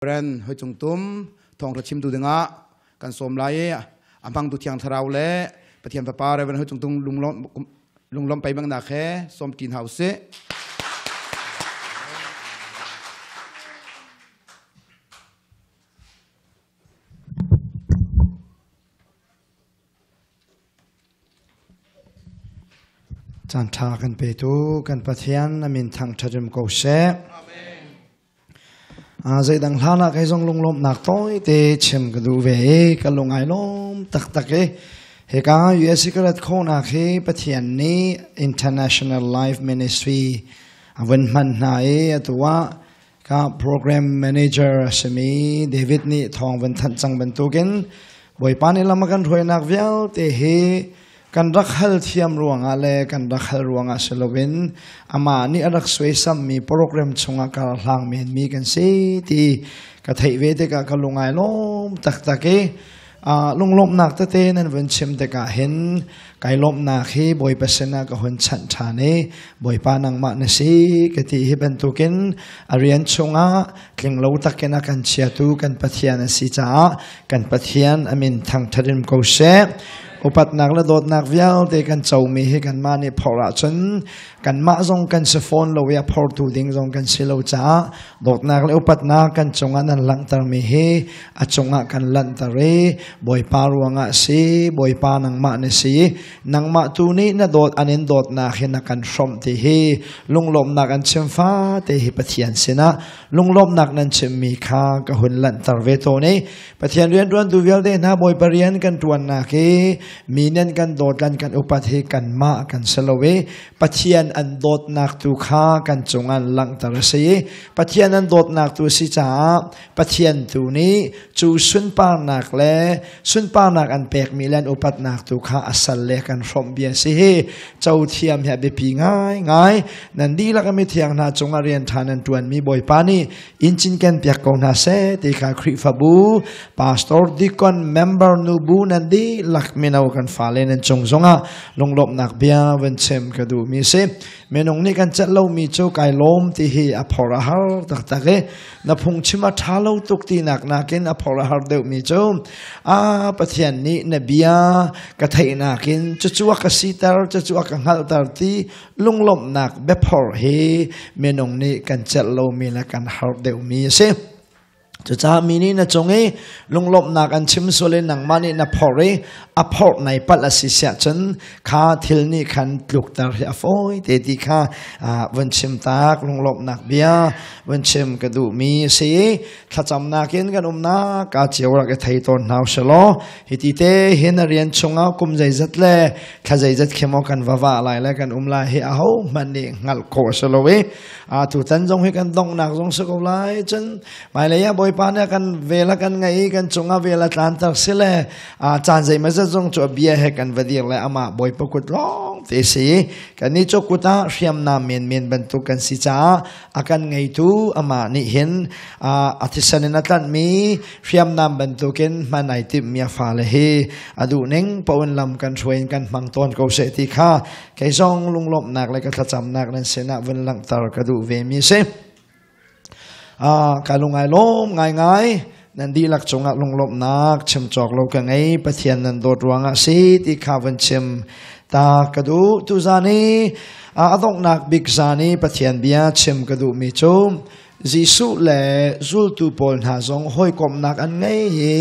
Ren hoi cung tum thawngtha chimtu dingah kan sawm lai i a hmangtu thiang thlarau le Pathian Fapa Reverend hoi cung tung lunglawm pei bang nak he sawm ṭi hna usih. Caan ṭha kan petu kan Pathian a min thangṭhat rim ko seh. Zeidang hlan ah kei zong lunglawmhnak tawite chim ka duh ve i ka lung ai lawm taktak i hika US i ka rat khawhnak hi Pathian nih International Life Ministry a vun hman hna i atu ah ka program manager a simi David nih thawng vun thanh cang bantukin Bawipa nih lam a kan hruainak vialte hi kan rak hal thiam ruangah le kan rak hal ruangah si loin amah nih a rak suaisammi program chungah kar hlang menmi kan si ti ka theih ve tikah ka lung ai lawm taktak i lunglawmhnak tete nan vun chim tikah hin kai lawmhnak hi Bawipa sinah ka hun chanh ṭhan i Bawipa nangmah na si ka ti hi bantukin a rian chungah tling lo takin a kan chiatu kan Pathian a si caah kan Pathian a min thangṭhat in ko seh. Upatnak le dawtnak vialte kan comi hi kanmah nih phorh ahcun kanmah zong kan si fawn lo i a phortu ding zong kan si lo caah dawtnak le upatnak kan cungah nan langhtermi hi a cungah kan lanhter i Bawipa ruangah si Bawipa nangmah na si nangmah tu nih na dawt an in dawtnak hi na kan hrawmh ti hi lunglawmhnak an chim fate hi Pathian sinah lunglawmhnak nan chimmi kha ka hun lanhter ve tawn i Pathian rianṭuantu vialte hna Bawipa rian kan ṭuannak hi mi nan kan dawt lan kan upat hi kanmah kan si lo i Pathian an dawtnak tu kha kan cungah langhter a si i Pathian an dawtnak tu a si caah Pathian tu nih cu sunparnak le sunparnak an pekmi le an upatnak tu kha a sal le kan hrawmh bia si hi co thiam hi a biapi ngaingai nan dihlak a mithiang hna cungah rian ṭha nan ṭuanmi Bawipa nih in cinken piak ko hna seh ti kha Khrihfabu pastor deacon member nubu nan dihlak mino kan fale nan cung zongah lunglawmhnak bia van chim ka duhmi si minung nih kan celh lomi cu kai lawm ti hi a phor a har taktak i na phungchim a ṭha lo tuk tinak nakin a phor a har deuhmi cu a Pathian nih na bia ka theihnak in cucu a ka siter cucu a ka hngalhter ti lunglawmhnak biaphor hi minung nih kan celh lomi le kan har deuhmi a si. Cucaah mi nih na cung i lunglawmhnak an chim sual i nangmah nih na phorh i a phorh nai palh a si siah cun kha thil nih khan tlukter hi a fawi te ti kha vun chim tak lunglawmhnak bia vun chim ka duhmi a si i thlacamnak in kan umnak ka cio rak i thei tawn hna usih hi ti te hin a rian chungah kum zeizat le thla zeizat khi maw kan va vah lai le kan um lai hi aho hmanh nih hngalh khawh a si lo i tutan zong hi kan donghnak zong si ko lai cun hmailei ah Bawipa nih kan vel a kan ngeih i kan cungah vel a tlanter si le caan zeimazat zong cu a bia he kan va dir le amah Bawipa kut lawng te si kannih cu kut ah hriamnam menmen bantuk kan si caah a kan ngeitu amah nih hin a thisen in a tlanhmi hriamnam bantukin hman ai timhmi a fale hi a duhning paoh in lam kan hruai in kan hmang tawn ko seh ti kha kei zong lunglawmhnak le ka thlacamnak nan sinah vun langhter ka duh ve mi si. Ka lung ai lawm ngaingai nan dihlak cungah lunglawmhnak chim cawk lo ka ngei Pathian nan dawt ruangah si ti kha vun chim ta ka duh tuzan i a donghnak bik zan i Pathian bia chim ka duhmi cu Jesuh le zultu pawl hna zong hawikomhnak an ngei i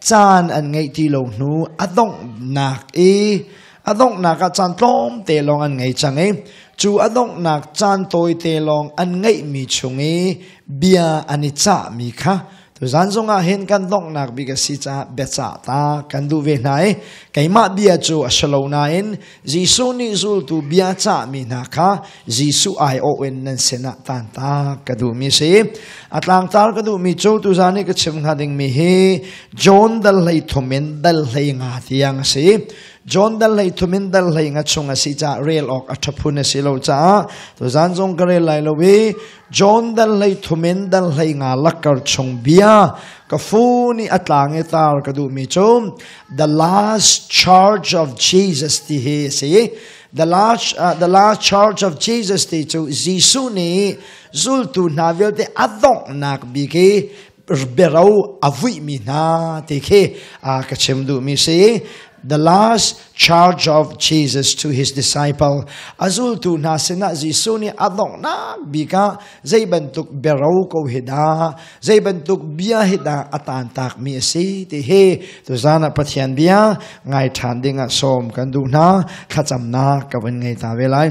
caan an ngeih ti lo hnu a donghnak i a donghnak ah caan tlawmte lawng an ngei cang i cu a donghnak caan tawite lawng an ngeihmi chung i bia an i cahmi kha tuzan zong ah hin kan donghnak bik a si caah biacah ta kan duh ve hna i keimah bia cu a si lo nain Jesuh nih zultu bia cahmi hna kha Jesuh aiawh in nan sinah tantak ka duhmi si. A tlangtar ka duhmi cu tuzan i ka chim hnga dingmi hi John dal hlei thum in dal hlei nga tiang a si. John dal hlei thum in dal hlei nga chung a si caah rel awk a ṭha phun a si lo caah tuzan zong ka rel lai lo i John dal hlei thum in dal hlei nga lakkar chung bia ka fu nih a tlang i tar ka duhmi cu the last charge of Jesus ti hi a si. The last charge of Jesus ti cu Jesuh nih zultu hna vialte a donghnak bik i Biaro a vuihmi hna ti khi ka chim duhmi si. The last charge of Jesus to his disciple. A zultu hna sinah Jesuh nih a donghnak bik ah zei bantuk biaro ko hi dah, zei bantuk bia hi dah a taantakmi a si ti hi tuzan ah Pathian bia ngai ṭhan ding ah sawm kan duh hna. Thlacamnak ka vun ngei ta ve lai.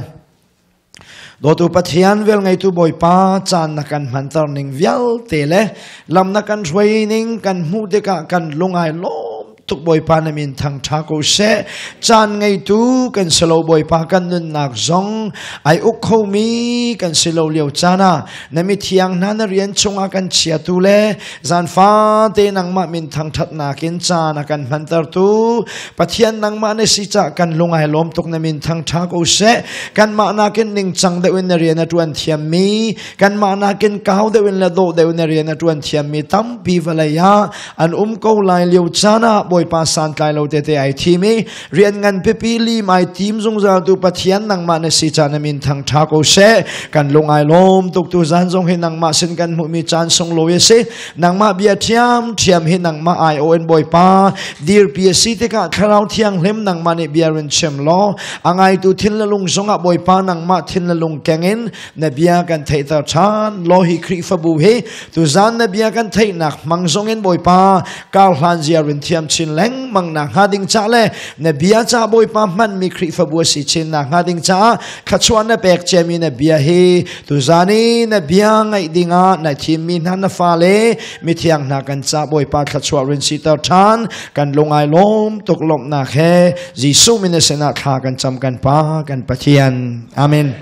Dawtu Pathian velngeitu Bawipa caan na kan hmanter ning vialte le lam na kan hruai ning kan hmuh tikah kan lungai lawm tuk Bawipa na min thangṭha ko seh. Caan ngeitu kan si lo Bawipa kan nunnak zong ai uk khomi kan si lo lio caan ah na mithiang hna na rian chungah kan chiatu le zanfate nangmah min thangṭhatnak in caan a kan hmantertu Pathian nangmah na si ca kan lungai lawm tuk na min thangṭha ko seh. Kanmah nakin ningcang deuh in na rian a ṭuan thiammi, kanmah nakin kau deuh in le dawh deuh in na rian a ṭuan thiammi tampi vawlei ah an um ko lai lio caan ah Bawipa santlai lo tete ai thim i rian ngan pipi lim ai tim zungzal tu Pathian nangmah na si ca na min thangṭha ko seh. Kan lungai lawm tuk tu zan zong hi nangmah sin kan hmuhmi caan sunglawi a si. Nangmah bia ṭhiam ṭhiam hi nangmah ai o in Bawipa dirpi a si tikah Thlarau Thianghlim nangmah nih bia rin chim law a ngaitu thin le lung zongah Bawipa nangmah thin le lung keng in na bia kan theihter ṭhan law hi Khrihfabu hi tuzan na bia kan theihnak hmang zongin Bawipa kar hlan zia rin thiam chin lengmang nak hnga ding ca le na bia ca Bawipa hmanmi Khrihfabu a si chin nak hnga ding caah thluachuah na pek ciami na bia hi tuzan i na bia ngaih dingah na thimmi hna na fale mithiang hna kan ca Bawipa thluachuah rin siter ṭhan kan lungai lawm tuk lawmhnak he Jesuh min sinah thla kan cam kan Pa kan Pathian. Amen.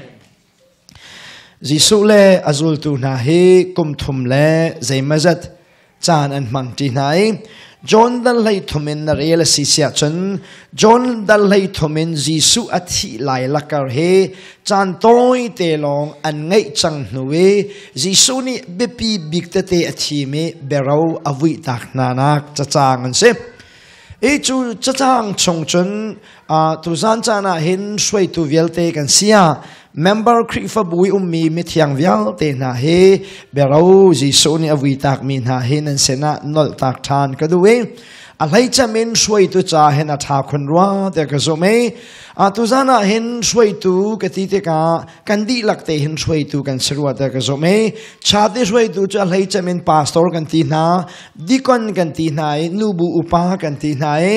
Jesuh le a zultu hna hi kum thum le zeimazat caan an hmang ṭi hna i John dal hlei thum in na rel a si siah cun John dal hlei thum in Jesuh a thih lai lakar hi caan tawi te lawng an ngeih cang hnu i Jesuh nih biapi bik tete a thim i biaro a vuihtak hna nak cacang an si. I cu cacang chung cun tuzan caan ah hin hruaitu vialte kan si ah member Khrihfabu i ummi mithiang vialte hna hi biaro Jesuh nih a vuitakmi hna hi nan sinah nolhtak ṭhan ka duh i a hleicem in hruaitu ca hin a ṭha khun rua tiah ka zumh i tuzan ah hin hruaitu ka ti tikah kan dihlak te hin hruaitu kan si rua tiah ka zumh i chate hruaitu cu a hleicem in pastor kan ti hna dikon kan ti hna i nubu upa kan ti hna i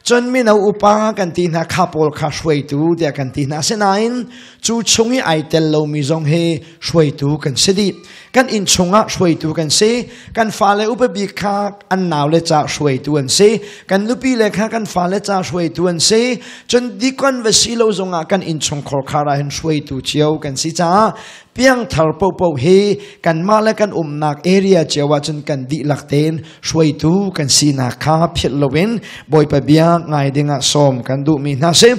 cun mino upa kan ti hna kha pawl kha hruaitu tiah kan ti hna. Asinain cu chung i ai tel lomi zong hi hruaitu kan si dih. Kan inn chungah hruaitu kan si. Kan fale upa bik kha an naule ca hruaitu an si. Kan nupi le kha kan fale ca hruaitu an si. Cun dikon va si lo zongah kan innchung khorkhar ah hin hruaitu cio kan si caah piangthar popo hi kanmah le kan umnak area cio ah cun kan dihlak tein hruaitu kan sinak kha philh loin Bawipa bia ngai dingah sawm kan duhmi hna si.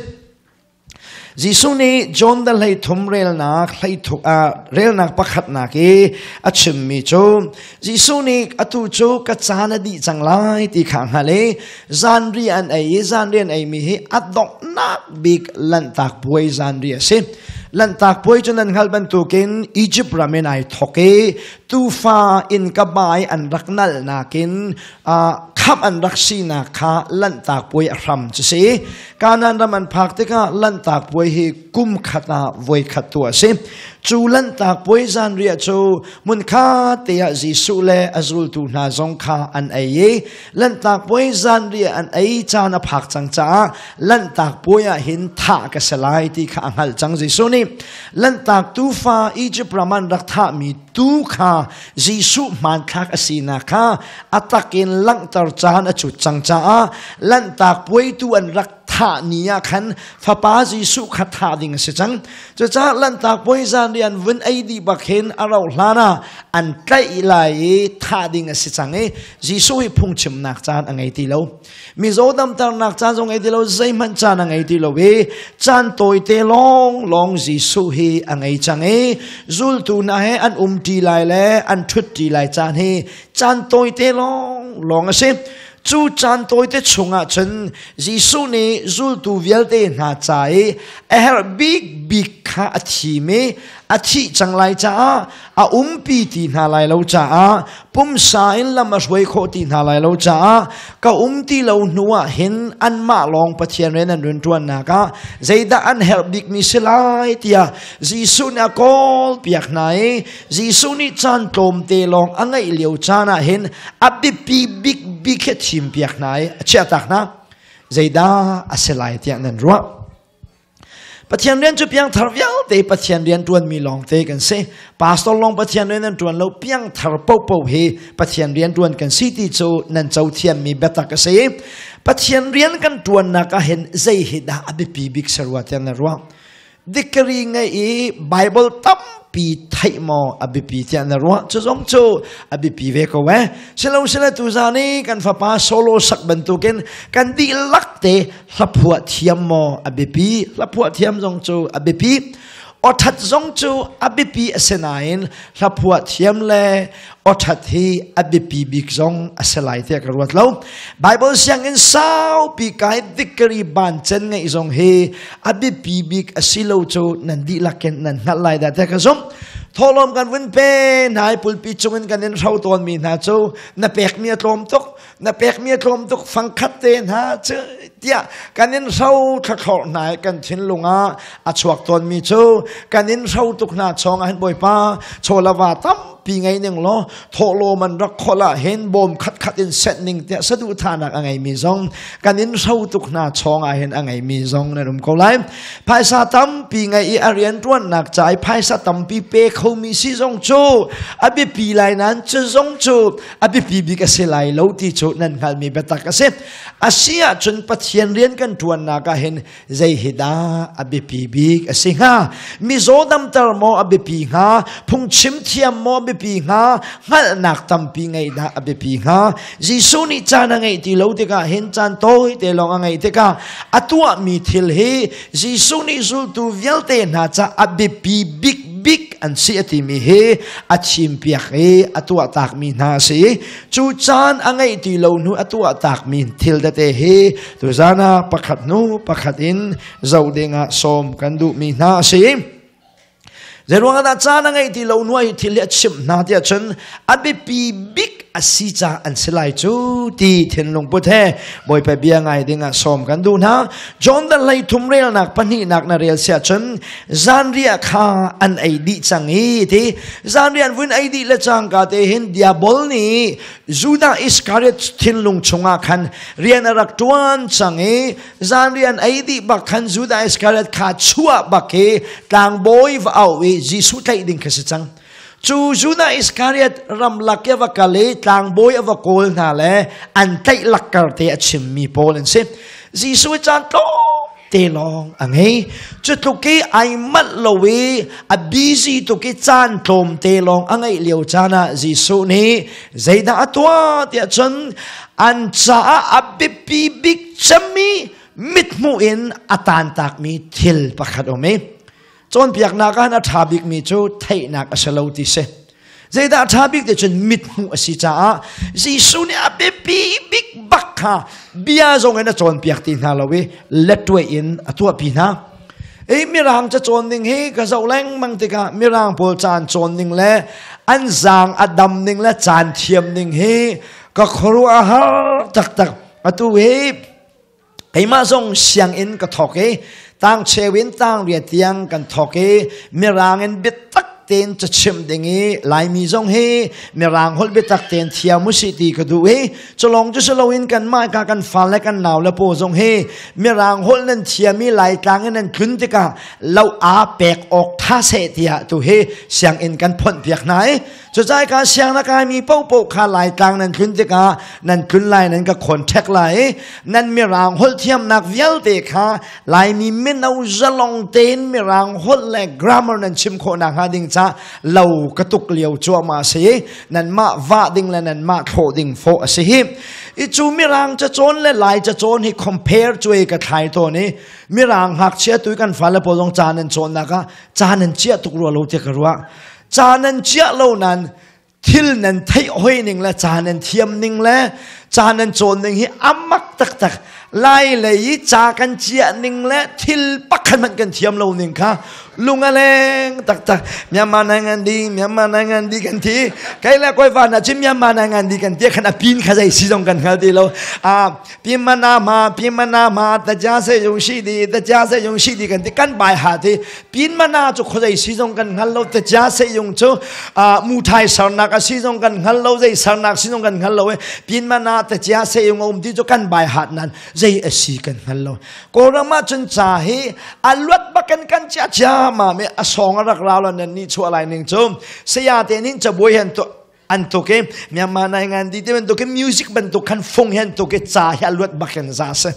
Jesuh nih John dal hlei thum relnak hlei thuk ah relnak pakhatnak i a chimmi cu Jesuh nih atu cu ka caan a dih cang lai ti kha hngal i zanri an ei i zanri an eimi hi a donghnak bik Lanhtak puai zanri a si. Lanhtak puai cu nan hngalh bantukin Egypt ram in ai thawk i tuufa in ka bai an rak nalnak in khamh an rak sinak kha Lanhtak puai a hram cu si. Kanaan ram an phak tikah Lanhtak puai hi kum khat ah voi khat tuah a si. Cu Lanhtak puai zanriah cu hmunkhat te ah Jesuh le a zultu hna zong kha an ei i Lanhtak puai zanriah an ei caan a phak cang caah Lanhtak puai ah hin thah ka si lai ti kha a hngalh cang Jesuh nih. Lanhtak tuufa Egypt ram an rak thahmi tuu kha Jesuh hmanthlak a sinak kha a tak in langhter caan a cut cang caah Lanhtak puai tu an rak thah ni ah khan fapa Jesuh kha thah ding a si cang. Cucaah Lanhtak puai zan rian vun ei dih bak hin a rauh hlan ah an tlaih lai i thah ding a si cang i Jesuh hi phungchimnak caan a ngei ti lo. Mizaw damternak caan zong ngei ti lo, zeihmanh caan a ngei ti lo i caan tawite lawng lawng Jesuh hi a ngei cang i zultu hna he an um ṭi lai le an ṭhut ṭi lai caan hi caan tawite lawng lawng a si. Cu caan tawite chungah cun Jesuh nih zultu vialte hna ca i a herh bik bik kha a thim i a thih cang lai caah a umpi ti hna lai lo caah pumsa in lam a hruai khawh ti hna lai lo caah ka um ti lo hnu ah hin anmah lawng Pathian rian an run ṭuannak ah zeidah an herh bikmi si lai tiah Jesuh nih a kawl piak hna i Jesuh nih caan tlawmte lawng a ngeih lio caan ah hin a biapi bik bik hi thim piak hna i a chiahtak hna. Zeidah a si lai tiah nan ruah? Pathian rian cu piangthar vialte Pathian rian ṭuanmi lawngte kan si. Pastor lawng Pathian rian an ṭuan lo, piangthar paohpaoh hi Pathian rian ṭuan kan si ti cu nan co thiammi biatak a si. Pathian rian kan ṭuannak ah hin zei hi dah a biapi bik si rua tiah na ruah? Degree ngei i Bible tampi theih maw a biapi tiah na ruah? Cu zong cu a biapi ve ko eh. Silo sila tuzan i kan fapa solo sak bantukin kan dihlak te hlaphuah thiam maw a biapi? Hlaphuah thiam zong cu a biapi. Awṭhat zong cu a biapi a si nain hlaphuah thiam le awṭhat hi a biapi bik zong a si lai tiah ka ruat lo. Bible sianginn saupi kai degree ban cen ngeih zong hi a biapi bik a si lo cu nan dihlak in nan hngalh lai dah tiah ka zumh. Thawhlawm kan vun pe hna i pulpi cungin kan in hro tawnmi hna cu na pekmi a tlawm tuk, na pekmi a tlawm tuk, fangkhat te hna cu tiah kan in hro thlahlawrh hna i kan thinlung ah a chuak tawnmi cu kan in hro tuk hna chawng ah hin Bawipa chawlava tampi ngei ning law thawhlawm an rak khol ah hin bawm khatkhat in set ning tiah saduhthahnak a ngeimi zong kan in hro tuk hna chawng ah hin a ngeimi zong nan um ko lai. Phaisa tampi ngei i a rianṭuannak ca i phaisa tampi pe khomi si zong cu a biapi lai nain cu zong cu a biapi bik a si lai lo ti cu nan hngalhmi biatak a si. A si ahcun Pathian rian kan ṭuannak ah hin zei hi dah a biapi bik a si hnga? Mizaw damter maw a biapi hnga? Phungchim thiam maw a biapi hnga? Hngalhnak tampi ngeih dah a biapi hnga? Jesuh nih caan a ngeih ti lo tikah hin caan tawi te lawng a ngeih tikah a tuahmi thil hi Jesuh nih zultu vialte hna ca a biapi bik bik an si a timi hi a chimpiak i a tuahtakmi hna a si. Cu caan a ngeih ti lo hnu a tuahtakmi thil tete hi tuzan ah pakhat hnu pakhat in zoh dingah sawm kan duhmi hna a si. Zeiruang ah dah caan a ngeih ti lo hnu ah hi thil hi a chimh hna tiah cun a biapi bik a si caah an si lai cu ti thinlung put he Bawipa bia ngai dingah sawm kan duh hna. John the 13 relnak pahnihnak na rel siah cun zanriah kha an ei dih cang i ti zanriah an vun ei dih le cangka te hin diabol nih Judah Iskariot thinlung chungah khan rian a rak ṭuan cang i zanriah an ei dih bak khan Judah Iskariot kha chuah bak i tlangbawi va auh i Jesuh tlaih ding kha si cang. Cu Judah Iskariot ramlak i a va kal i tlangbawi a va kawl hna le an tlaih lakkar te a chimmi pawl an si. Jesuh i caan tlawm te lawng a ngei. Cu tluk i ai manh lo i a busy tuk i caan tlawm te lawng a ngeih lio caan ah Jesuh nih zeidah a tuah tiah cun an caah a biapi bik cemmi mithmuh in a taantakmi thil pakhat um i cawnpiaknak ah a ṭha bikmi cu theihnak a si lo ti si. Zeidah a ṭha bik ti cun mithmuh a si caah Jesuh nih a biapi bik bak kha bia zong in a cawnpiak ti hna lo i lettuai in a tuahpi hna. Hi mirang ca cawn ning hi ka zoh lengmang tikah mirang pawl caan cawn ning le an zaang a dam ning le caan thiam ning hi ka khuaruah a har taktak. Atu hi keimah zong sianginn ka thawk i tangcheu in tangriat tiang kan thawk i mirang in biatak tein cachimh ding i Laimi zong hi mirang holh biatak tein thiam usih ti ka duh i culong cu si loin kanmah ka kan fale le kan nau le paw zong hi mirang holh nan thiam i Laitlang in nan tlun tikah lo aa pek awk tha seh tiah tu hi sianginn kan phonh piak hna i Cucai ka siang na kaimi paohpaoh kha Laitlang nan tlun tikah nan tlun lai nan ka contact lai i nan mirang holh thiamnak vialte kha Laimi mino zalong tein mirang holh le grammar nan chim khawh nakhnga ding ca lo ka tuk lio cuahmah a si i nanmah vah ding le nanmah thlawh ding fawh a si hi. I cu mirang cacawn le Lai cacawn hi compare cuai ka thlai tawn i mirang ngakchia tu kan fale pawl zong ca nan cawnnak ah ca nan chiah tuk rua lo tiah ka ruah. Ca nan chiah lo nan thil nan theih hoi ning le ca nan thiam ning le ca nan cawn ning hi amak taktak. Lai lei i ca kan ciah ning le thil pakhat hmanh kan thiam lo ning kha lung a leng taktak. Myanmar nai ngan di, Myanmar nai ngan di kan ti. Kai le koi van ah cun Myanmar nai ngan di kan ti khan a pin kha zei si zong kan hngal ti lo. A pimana ma pimana ma ta ja se yung shi di ta ja se yung shi di kan ti kan bai ha ti pin mana cu khozei si zong kan hngal lo ta ja se yung cu mu thai sarnak a si zong kan hngal lo zei sarnak si zong kan hngal lo e pin mana ta ja se yung um ti cu kan bai hat nan zei a si kan hngal lo. Kawlram ah cun ca hi a luat bakin kan chia chia ma me a song a rak ra lo nan ni chuah lai ning cu saya te nin cabuai han to an tuk i Myanmar nai ngan di te bantuk music bantuk khan fung hian tuk i ca hi a luat bakin za si.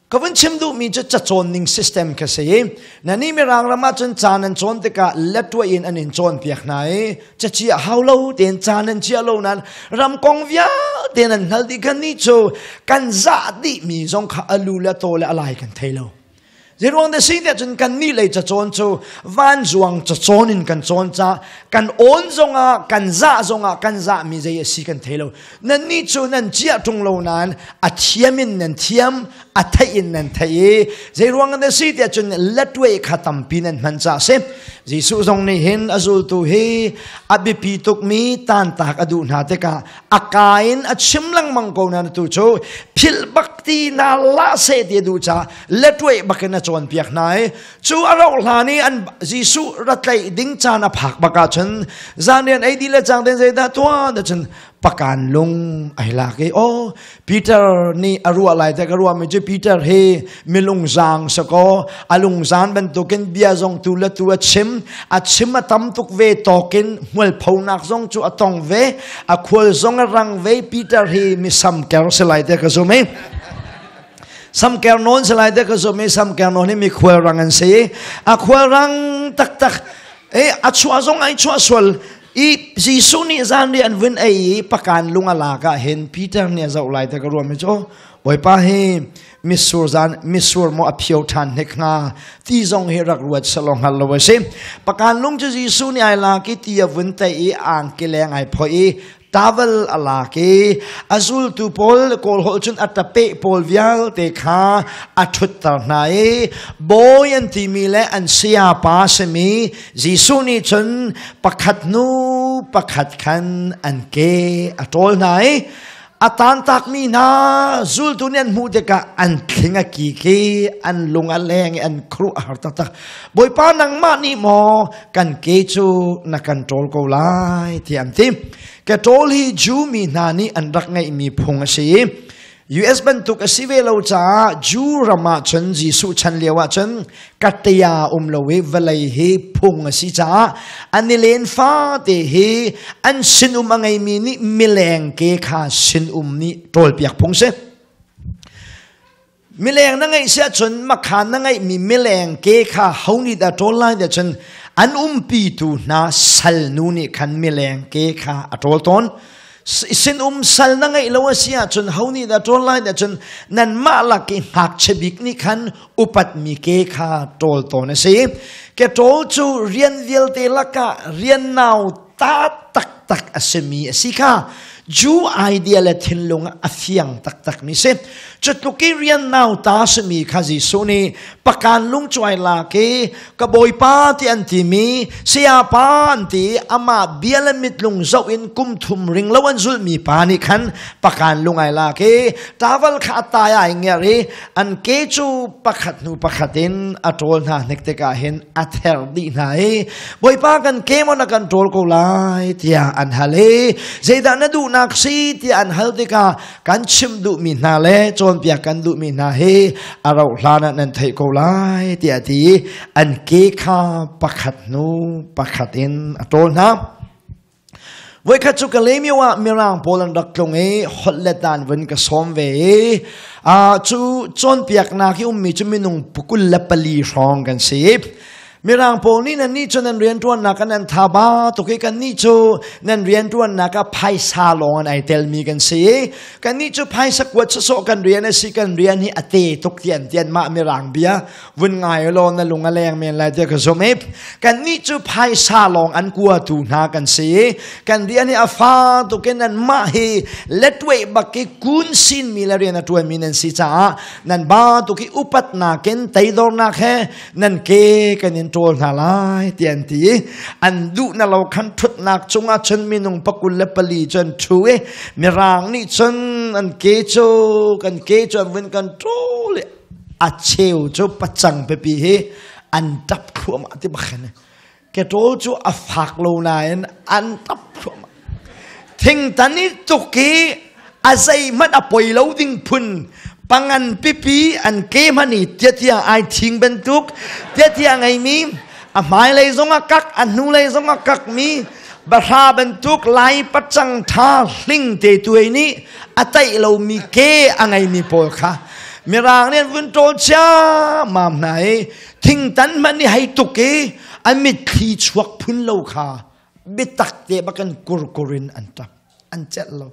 Ka vun chim duhmi cu cacawn ning system kha si i nani mirang ram ah cun ca nan cawn tikah letwa in an in cawnpiak hna i caci a hau lo tein ca nan chia lo nan ram kong vialte nan hngal dih. Kan nih cu kan zah dihmi zong kha alu le taw le alai kan thei lo. Zeiruang dah si tiah cun kan nih lei cacawn cu vanzuang cacawn in kan cawn ca kan awn zongah kan zah zongah kan zahmi zei a si kan thei lo. Nan nih cu nan ciah ṭung lo nain a thiam in nan thiam, a theih in nan theih i zeiruang dah si tiah cun latwe kha tampi nan hman ca si. Jesuh zong nih hin a zultu hi a biapi tukmi tantak a duh hna tikah a ka in a chim lengmang ko na tu cu philh bak ti na la se ti duh ca letwei bakin a cawnpiak hna i cu a rauh hlan i an Jesuh ratlaih ding caan a phak bak ahcun zanrian ei dih le cang ten zeidah tuah da cun pakan lung ai lak i oh Peter nih a ruah lai te ka ruah mi cu Peter hi milung zaang sako a lungzaan bantukin bia zong tu le tu a chim a chim a tam tuk ve tawkin hmualphonak zong cu a tong ve a khual zong a rang ve. Peter hi mi samker si lai te ka zum i samker nawn si lai te ka zum i samker nawn hi mi khual rang an si. A khual rang taktak e a chuah zong ai chuah sual i Jesuh nih zanri an vun ei i pakan lung a lak ah hin Peter nih a zoh lai te ka ruah mi cu Bawipa hi misur zan misur maw a phio ṭhan hnik hnga ti zong hi rak ruat selaw hngal lo a si. Pakan lung cu Jesuh nih ai lak i ti a vun tei i angki leng ai phoih i tawel a lak i a zultu pawl kawl holh cun a tapeh pawl vialte kha a ṭhutter hna i bawi an timi le an sayapa simi Jesuh nih cun pakhat hnu pakhat khan an ke a ṭawl hna i a tantakmi hna zultu nih an hmuh tikah an thling a kik i an lung a leng i an khuaruah a har taktak. Bawipa, nangmah nih maw kan ke cu na kan ṭawl ko lai tiah an ti. Ke ṭawl hi Jew mi hna nih an rak ngeihmi phung a si i US bantuk a si ve lo caah Jew ram ah cun Jesuh chan lio ah cun katea um lo i vawlei hi phung a si caah an i len fate hi an sinum a ngeimi nih mileng ke kha sinum nih ṭawlpiak phung si. Mileng na ngeih si ahcun makhan na ngeihmi mileng ke kha ho nih dah ṭawl lai tiah cun an umpitu hna salnu nih khan mileng ke kha a ṭawl tawn. Sinum sal na ngeih lo a si ahcun ho nih dah ṭawl lai tiah cun nanmah lak i ngakchia bik nih khan upatmi ke kha ṭawl tawn a si. Ke ṭawl cu rian vialte lakah rian nau ta taktak a simi a si kha Jew idea le thinlung ah a fiang taktak mi si. Cutluk i rian nau ta simi kha Jesuh nih pakan lung cuai lak i ka bawipa ti an timi sayapa an ti amah bia le mitlung zoh in kum thum ring lo an zulhmi pa nih khan pakan lung ai lak i tawel kha a tai ai ngerh i an ke cu pakhat hnu pakhat in a ṭawl hna hnik tikah hin a ther dih hna i Bawipa, kan ke maw na kan ṭawl ko lai tiah an hal i zeidah na duhnak si tiah an hal tikah kan chim duhmi hna le cawnpiak kan duhmi hna hi a rauh hlan ah nan theih ko lai tiah ti i an ke kha pakhat hnu pakhat in a ṭawl hna. Voikhat cu Kalaymyo ah Mirang pawl an rak tlung i holh le dan vun ka sawm ve i cu cawnpiaknak i ummi cu minung 24 hrawng kan si. Mirang pawl nih nan nih cu nan rianṭuannak ah nan tha ba tuk i kannih cu nan rianṭuannak ah phaisa lawng in ai telmi kan si i kannih cu phaisa kuat sawsawh kan rian a si, kan rian hi a te tuk ti an ti. Anmah Mirang bia vun ngai law na lung a leng men lai tiah ka zumh i kannih cu phaisa lawng an kuatu hna kan si i kan rian hi a fa tuk i nanmah hi letweh bak i kun sinmi le rian a ṭuanmi nan si caah nan ba tuk i upatnak in teidornak he nan ke kan in ṭawl hna lai ti an ti i an duh na lo khan ṭhutnak cungah cun minung 24 cu an ṭhu i Mirang nih cun an ke cu kan ke cu an vun kan ṭawl i a cheu cu pacang pipi hi an ṭap thluahmah ti bak khin ke ṭawl cu a fak lo nain an ṭap thluahmah. Thingtan i tuk i a zeihmanh a poi lo ding phun pangan pipi an ke hmanh i tiatia ai thing bantuk tiatia ngeimi, a hmailei zong a kak, a hnulei zong a kakmi bahra bantuk Lai pacang tha hling te tuai nih a taih lomi ke a ngeimi pawl kha Mirang nih an vun ṭawl ciammam hna i thingtan hmanh i hei tuk i an mitthli chuak phun lo kha biatak te bakan kurkur in an ṭap, an celh lo,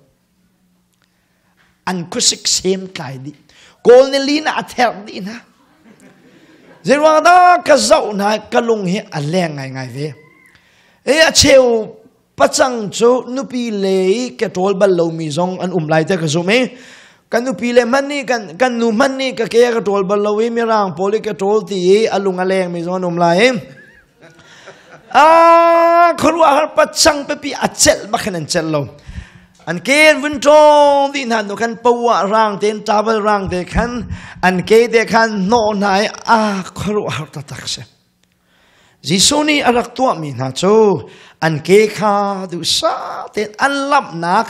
an khuasik sem tlai dih. Kawl ni lin ah a therh dih hna. Zeiruang dah ka zoh hna ka lung hi a leng ngaingai ve e. A cheu pacang cu nupi le i ka ṭawl bal lomi zong an um lai te ka zum i kan nupi le hmanh nih, kan nu hmanh nih ka ke ka ṭawl bal lo i Mirang pawl i ka ṭawl ti i a lung a lengmi zong an um lai i a khuaruahhar pacang pipi a celh bak hin an celh lo. An ke an vun ṭawng dih hna nu khan poah rang tein, towel rang te khan an ke te khan hnawh hna i a khuaruahhar taktak si. Jesuh nih a rak tuahmi hna cu an ke kha duhsah tein an lamhnak,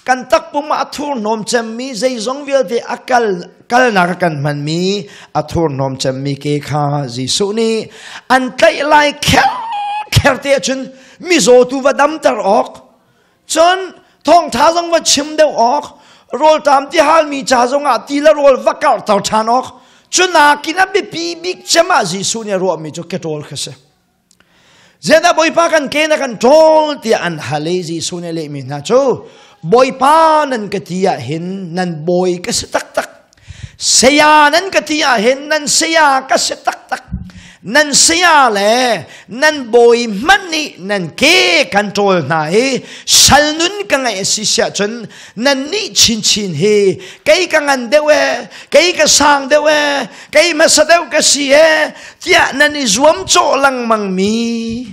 kan takpum ah a thurhnawm cemmi, zeizong vialte a kal kalnak a kan hmanmi a thurhnawm cemmi ke kha Jesuh nih an tlaih lai kher kher te ahcun mizaw tu va damter awk, cun thawngtha zong va chim deuh awk, rawlṭam ti halmi ca zongah ti le rawl va karhter ṭhan awk, cu nakin a biapi bik cem ah Jesuh nih a ruahmi cu keṭawl kha si. Zeidah Bawipa kan ke na kan ṭawl tiah an hal i Jesuh nih a lehmi hna cu, Bawipa nan ka ti ah hin nan bawi ka si taktak. Saya nan ka ti ah hin nan saya ka si taktak. Nan saya le nan bawi hmanh nih nan ke kan ṭawl hna i sal nun ka ngeih a si siah cun nannih chinchin hi kei ka ngan deuh e, kei ka sang deuh e, kei hmasa deuh ka si e tiah nan i zuamcawh lengmang mi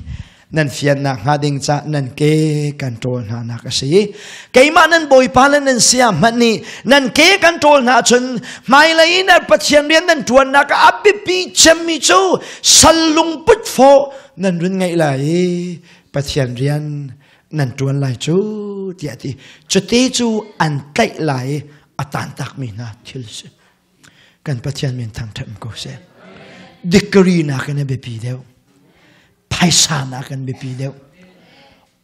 nan fiannak hnga ding ca nan ke kan ṭawl hna nak a si. Keimah nan Bawipa le nan saya hmanh nih nan ke kan ṭawl hna cun hmailei in Pathian rian nan ṭuannak ah a biapi cemmi cu sal lungput fawh nan run ngeih lai i Pathian rian nan ṭuan lai cu tiah ti. Cute cu an tlaih lai i a tantakmi hna thil si. Kan Pathian min thangṭhat ko seh. Degree nakin a biapi deuh, phaisa nakin biapi deuh,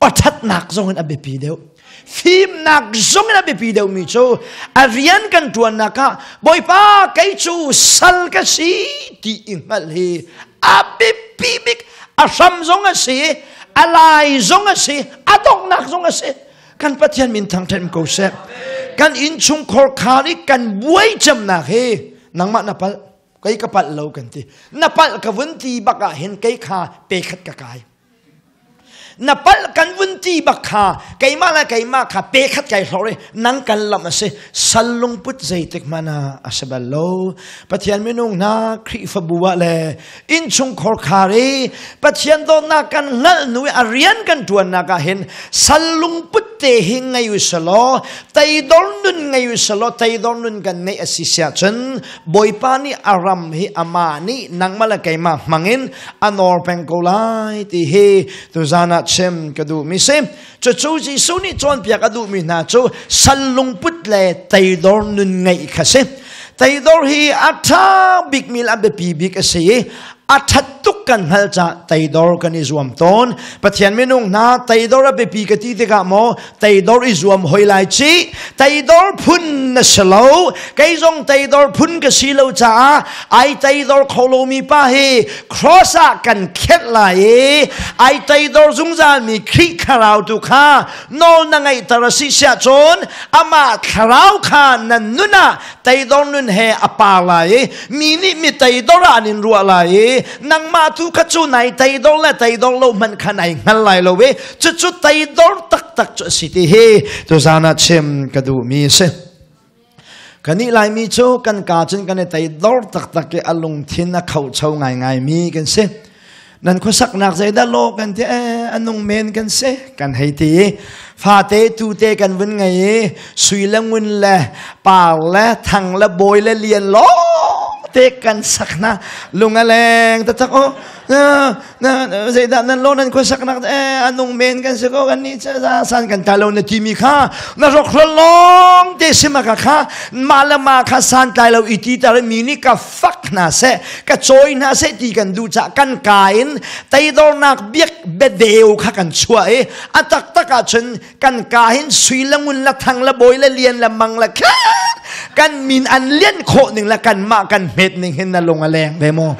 awṭhatnak zong in a biapi deuh, fimnak zong in a biapi deuhmi cu a rian kan ṭuannak ah Bawipa, kei cu sal ka si ti i hngalh hi a biapi bik. A hram zong a si, a lai zong a si, a donghnak zong a si. Kan Pathian min thangṭhat ko seh. Kan innchungkhar khar i kan buai cemnak hi nangmah na palh, kei ka palh lo kan ti. Na palh ka vun ti bak ah hin kei kha pe khat ka kai. Na palh kan vun ti bak kha keimah le keimah kha pe khat kai hlor i nang kan lam a si. Sal lungput zeitik hmanh ah a si bal lo. Pathian minung hna, Khrihfabu ah le innchungkhar khar i Pathian dawtnak kan hngalh hnu i a rian kan ṭuannak ah hin sal lungput te hi ngei u selaw, teidor nun ngei u selaw, teidor nun kan neih a si siah cun Bawipa nih a ram hi amah nih nangmah le keimah hmangin a nawr peng ko lai ti hi tuzan ah chim ka duhmi si. Cucu Jesuh nih cawnpiak a duhmi hna cu sal lungput le teidor nun ngeih kha si. Teidor hi a ṭha bikmi le a biapi bik a si i A ṭhat tuk kan hngalh caah teidor kan i zuam tawn. Pathian minung hna, teidor a biapi ka ti tikah maw teidor i zuam hoi lai ci. Teidor phun na si lo. Kei zong teidor phun ka si lo caah ai teidor kho lomi pa hi cross ah kan khenh lai i ai teidor zungzalmi Khrih thlarau tu kha nawl na ngeihter a si siah cun amah thlarau kha nan nun ah teidor nun he a par lai i mi nih mi teidor ah an in ruah lai i nangmah tu kha cu nai teidor le teidor lo hmanh kha nai hngal lai lo i cucu teidor taktak cu a si ti hi tuzaan ah chim ka duhmi a si. Kanih Laimi cu kan ka cun kan i teidor taktak i a lungthin a khocho ngaingaimi kan si. Nan khuasaknak zeidah law kan ti, a nung men kan si kan hei ti i fate tute kan vun ngei i sui le ngun le par le thang le bawi le lian lawng te kan sak hna. Lung a leng taktak. O, zeidah nan law nan khuasaknak? A nung men kan si ko, kan nih san kan tlai lo na timi kha na rokrol lawng te simaka kha mah le mah kha san tlai lo i ti tar mi nih ka fak hna seh, ka cawi hna seh ti kan duh caah kan ka in teidornak biak biadeu kha kan chuah i a taktak ahcun kan ka hin sui le ngun le thang le bawi le lian le mang le kha kan min an lian khawh ning le kan mah kan hmet ning hin na lung a leng ve maw?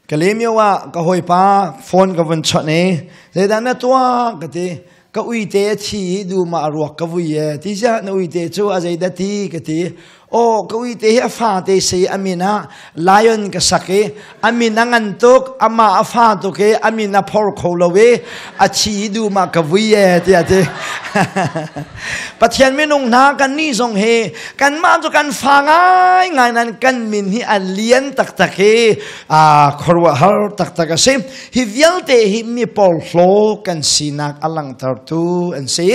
Kalemyo ah ka hawipa phone ka vun chawnh i, zeidah na tuah ka ti. Ka uite a thi i dum ah a ruak ka vui e ti. Ziah, na uite cu a zeidah ti ka ti. Aw, ka uite hi a fate si, a min ah Lion ka sak i a min a ngan tuk, amah a fa tuk i a min a phor kho lo i a thi i dum ah ka vui e tiah ti. Pathian minung hna, kan nih zong hi kanmah cu kan fa ngai ngai nan kan min hi a lian taktak hi a khuaruahhar taktak a si. Hi vialte hi mi porhlaw kan sinak a langhtertu an si.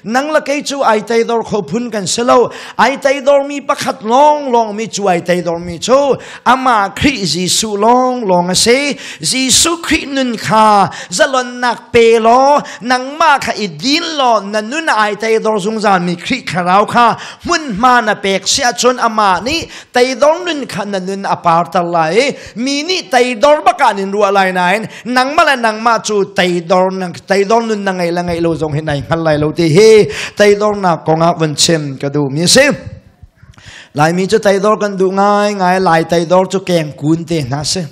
Nang le kei cu ai teidor kho phun kan si lo. Ai teidor mi pakhat lawng lawng mi cu, ai teidor mi cu amah Khrih Jesuh lawng lawng a si. Jesuh Khrih nun kha zalonnak pe law nangmah kha i din law na nun ai teidor zungzal mi Khrih thlarau kha hmunhma na pek si ahcun amah nih teidor nun kha na nun a parter lai i mi nih teidor bak ah nin ruah lai nain nangmah le nangmah cu teidor teidor nun na ngei le ngei lo zong hi nai hngal lai lo ti hi teidornak kongah vun chim ka duh mi a si. Laimi cu teidor kan duh ngai ngai. Lai teidor cu keng kun te hna si.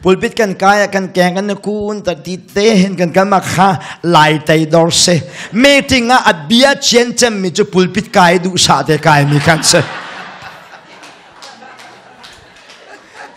Pulpit kan kai ah kan keng kan kun ta ti te hin kan kan ma kha lai teidor si. Meeting ah a bia chian cem mi cu pulpit kai duh sa te kai mi kan si.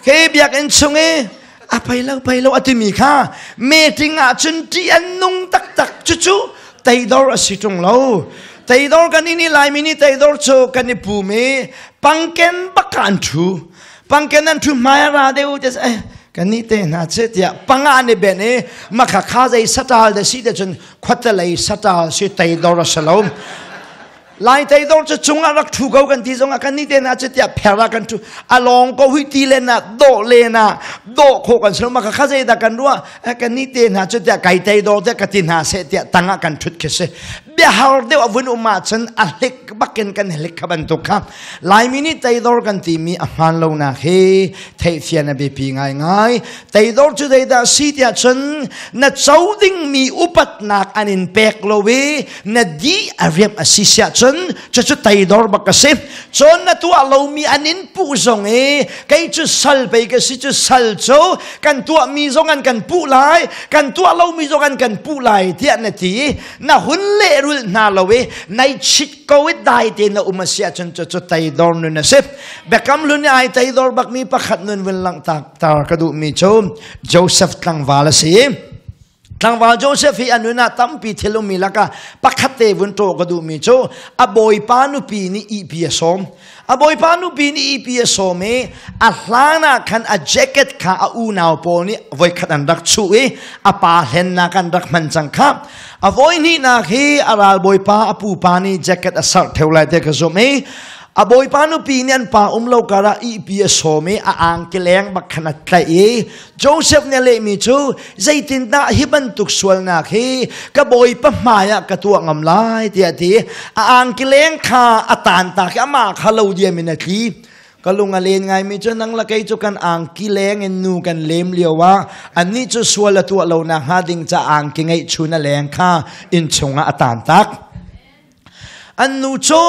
Ke biakinn chung i a pei lo pei lo a timi kha meeting ah cun ṭih an nung taktak. Cucu teidor a si ṭung lo. Teidor kan ini Laimi nih teidor cu kan i pum i pangken bak an ṭhu, pangken an ṭhu, hmai a ra deuh te eh kan nih te hna che tiah panga an i ben i makha kha zei satal de si te cun khuatelei satal si. Teidor a si lo. Lai teidor cu cungah rak ṭhu ko kan ti zongah kan nih te na cu tiah pher ah kan ṭhu a lawng ko hui ti len ah dawh len ah dawh khawh kan si lo. Mah kha zeidah kan ruah? Kan nih te hna cu tiah kai teidor tiah ka ti hna seh tiah tangah kan ṭhut khi si. Biahar deuh a vun um ahcun a hlik bakin kan hlik kha bantuk kha Laimi nih teidor kan timi a hmaan lonak hi theihfian a biapi ngaingai. Teidor cu zeidah si tiah cun na co dingmi upatnak an in pek lo i na di a riamh a si siah cun cucu teidor bak a si. Cun na tuah lomi an in puh zong i kei cu sal pei ka si cu, sal cu kan tuahmi zong an kan puh lai, kan tuah lomi zong an kan puh lai tiah na ti i na hun lehrulh hna lo i nai chit ko i dai te na um a si ahcun cucu teidor nun a si. Biakam Hlun i ai teidor bakmi pakhat nun vun langhter ka duhmi cu Joseph tlangval a si. Tlangval Joseph hi a nun ah tampi thil ummi lakah pakhat te vun ṭawh ka duhmi cu a bawipa nupi nih ihpi a sawm. A bawipa nupi nih ihpi a sawm i a hlan ah khan a jacket kha a unau pawl nih voikhat an rak chuh i a pa hlennak an rak hman cang kha. A voihnihnak hi a ralbawipa a pupa nih jacket a sarh theu lai te ka zumh i a bawipa nupi nih an pa um lo karah ihpi a sawm i a angki leng bak khan a tlaih i Joseph nih a lehmi cu, zeitindah hi bantuk sualnak hi ka bawipa hmai ah ka tuah ngam lai tiah ti. A angki leng kha a tan tak i amah kha lo diam in a tli. Ka lung a len ngaimi cu nang le kei cu kan angki leng in nu kan lem lio ah annih cu sual a tuah lo nak hnga ding ca angki ngeih chun a leng kha inn chungah a tan tak. An nu cu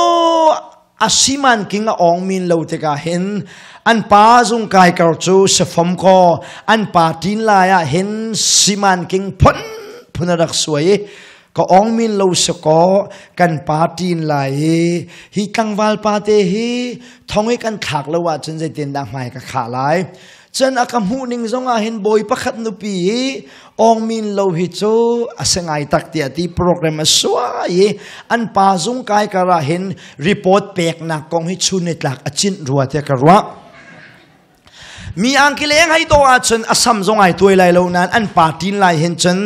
a siman king a ong min lo tikah hin an pa zung kai kar cu safom ko an pa tin lai ah hin siman king phun phun a rak suai i ka ong min lo si kaw kan pa ṭin lai i hi tlangval pa te hi thong i kan thlak lo ahcun zeitindah hmai ka khah lai? Cun a ka hmuh ning zong ah hin bawi pakhat nupi hi ong min lo hi cu a si ngai tak tiah ti program a suai i an pa zung kai kar ah hin report peknak kong hi chun ni tlak a cinh rua tiah ka ruah. Mi angki leng hei to ahcun a sam zong ai tuai lai lo nain an pa ṭin lai hin cun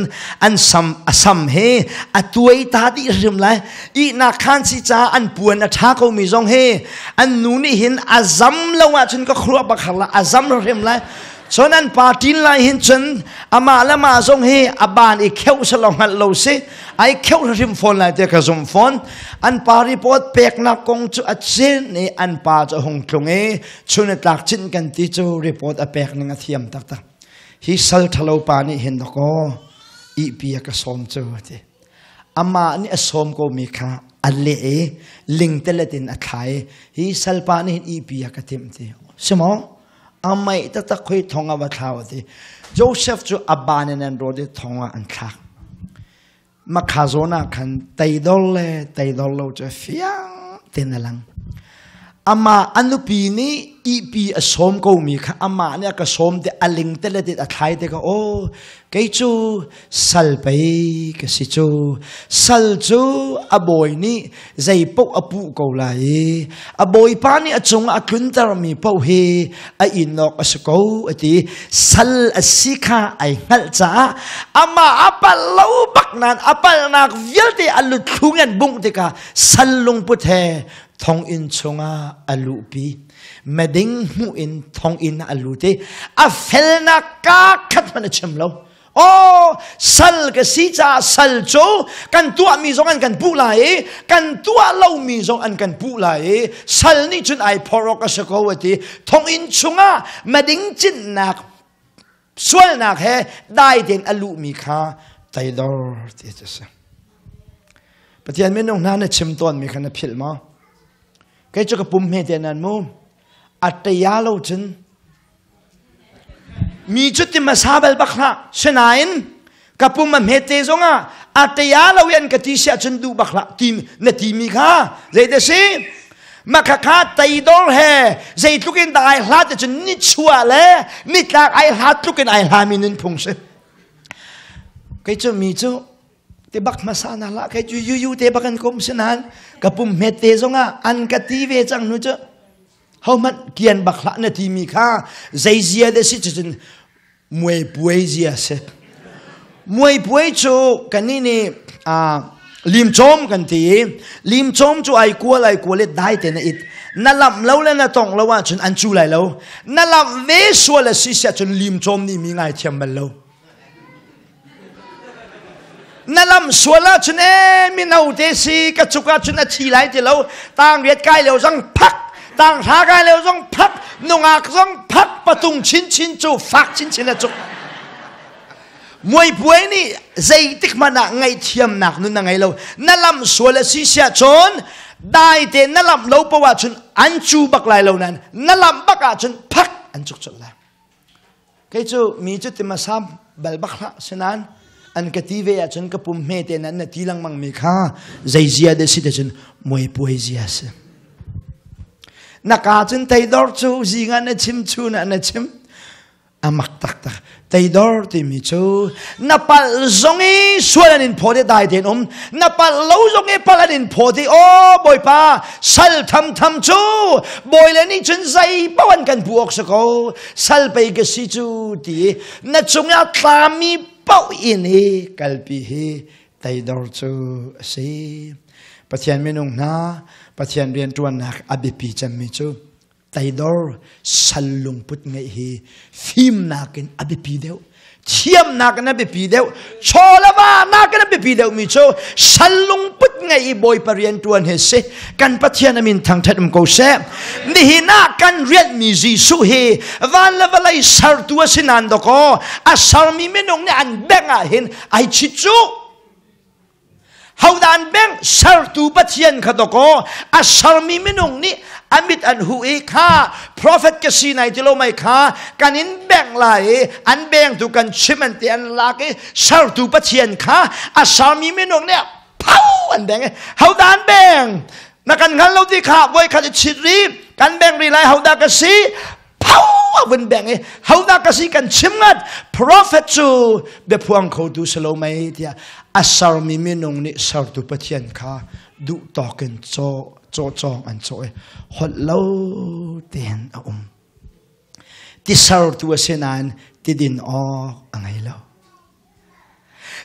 an sam a sam he a tuai ta dih hrim lai. Ihnak khan si caah an puan a ṭha komi zong he an nu nih hin a zam lo ahcun ka khuaruah bak har la a zam hrim lai. Cun an pa ṭin lai hin cun amah le mah zong hi a ban i kheuh selaw hngalh lo si. Ai kheuh hrim fawn lai tiah ka zumh fawn. An pa report peknak kong cu a cin i an pa cu a hung tlung i chun a tlak cin kan ti cu report a pek ning a thiam taktak. Hi sal ṭhalo pa nih hin dakaw ihpi a ka sawm cu a ti. Amah nih a sawm ko mi kha a leh i lingtelet in a thla i hi salpa nih hin ihpi a ka timh ti. Simaw? Amai taktak khoi thong ah va thlau a ti. Joseph cu a ban in an rawt i thong ah an thlak. Makha zawn ah khan teidor le teidor lo cu fiang tein a lang. Amah a nupi nih ihpi a sawm komi kha amah nih a ka sawm te a ling te le a thlai te ka aw kei cu sal pei ka si cu sal cu a bawi nih zei paoh a puh ko lai i a bawipa nih a cung a tluntermi paoh hi a in awk a si ko a ti. Sal a si kha ai hngalh caah amah a palh lo bak nain a palhnak vialte a luthlung an bungh tikah sal lungput he thonginn chungah a luhpi. Meding hmuh in thonginn ah a lut i a felnak kaa khat hmanh a chim lo. Aw, sal ka si caah sal cu kan tuahmi zong an kan puh lai i kan tuah lomi zong an kan puh lai i sal nih cun ai phor awk a si ko a ti. Thonginn chungah mading cinnak sualnak he dai tein a luhmi kha teidor ti a si. Pathian minung hna na chim tawnmi kha na philh maw? Kei cu ka pum hme te nan mu. A ṭaya lo cun Mi cu ti hmasa bal bak hlah. Sinain ka pum a hmete zongah a ṭaya lo i an ka ti siah cun duh bak hlah ti na timi kha zei si? Makha kha teidor he zeitluk in dah ai hlat cun nichuah le nitlak ai hlat tluk in ai hlami nunphung si. Kei cu mi cu te bak hmasa na lah kei cu yu te bak an kum sinain ka pum hmete zongah an ka ti ve cang nu cu Hohmanh kian bak hlah na timi kha zei zia dah si cucun muai puai zia si. Muai puai cu kannih nih limcawm kan ti i limcawm cu ai kual ai kual i dai te na it. Na lamh lo le na tongh lo ahcun an cu lai lo. Na lamh ve sual a si siah cun limcawm nih mi ngaithiam bal lo. Na lam sual ahcun ee mino te si ka cuk ahcun a thi lai ti lo. Tang riat kai lio zong phak, tang hra kai lio zong phak, nungak zong phak, patung chinchin cu fak chinchin a cuk. Muaipuai nih zeitik hmanh ah ngaihthiamnak nun na ngei lo. Na lam sual a si siah cun dai te na lamh lo poah ahcun an cu bak lai lo nain na lamh bak ahcun phak an cuk colh lai. Kei cu mi cu timasam bal bak hlah sinain an ka ti ve ahcun ka pum hme te nan na ti lengmang mi kha zei zia dah si te cun muaipuai zia si. Na ka cun teidor cu zing ah na chim chun ah na chim a mak taktak. Teidor timi cu na palh zong i sual an in phaw te dai tein um na palh lo zong i palh an in phaw te aw Bawipa sal thamtham cu bawi le nih cun zei paoh an kan pu awk si ko sal pei ka si cu ti na cungah tlami paoh in hi kalpi hi teidor cu a si. Pathian minung hna Pathian rianṭuannak a biapi cemmi cu teidor sal lungput ngeih hi fimnak in a biapi deuh thiamnak in a biapi deuh chawlava nakin a biapi deuhmi cu sal lungput. ngei i Bawipa rian ṭuan hi si. Kan Pathian a min thangṭhat um ko seh. Nihin ah kan rianhmi Jesuh hi van le vawlei sertu a si nain dawkaw a sermi minung nih an bengh ah hin ai chit cu. Hodah an bengh? Sertu Pathian kha dawkaw a sermi minung nih a mit an huh i kha prophet ka si nai ti lo mai kha kan in bengh lai i an bengtu kan chim an ti an lak i sertu Pathian kha a sermi minung nih phau an beng i hodah an beng? Na kan hngal lo ti kha voi khat i chit ri kan beng ri lai hodah ka si? Phau a vun beng i hodah ka si kan chim ngat prophet cu biaphuang khotu si lo mei tiah a sermi minung nih sertu Pathian kha duh tawk in caw caw cawng an caw i holh lo tein a um. Ti sertu a si nain ti din awk a ngei lo.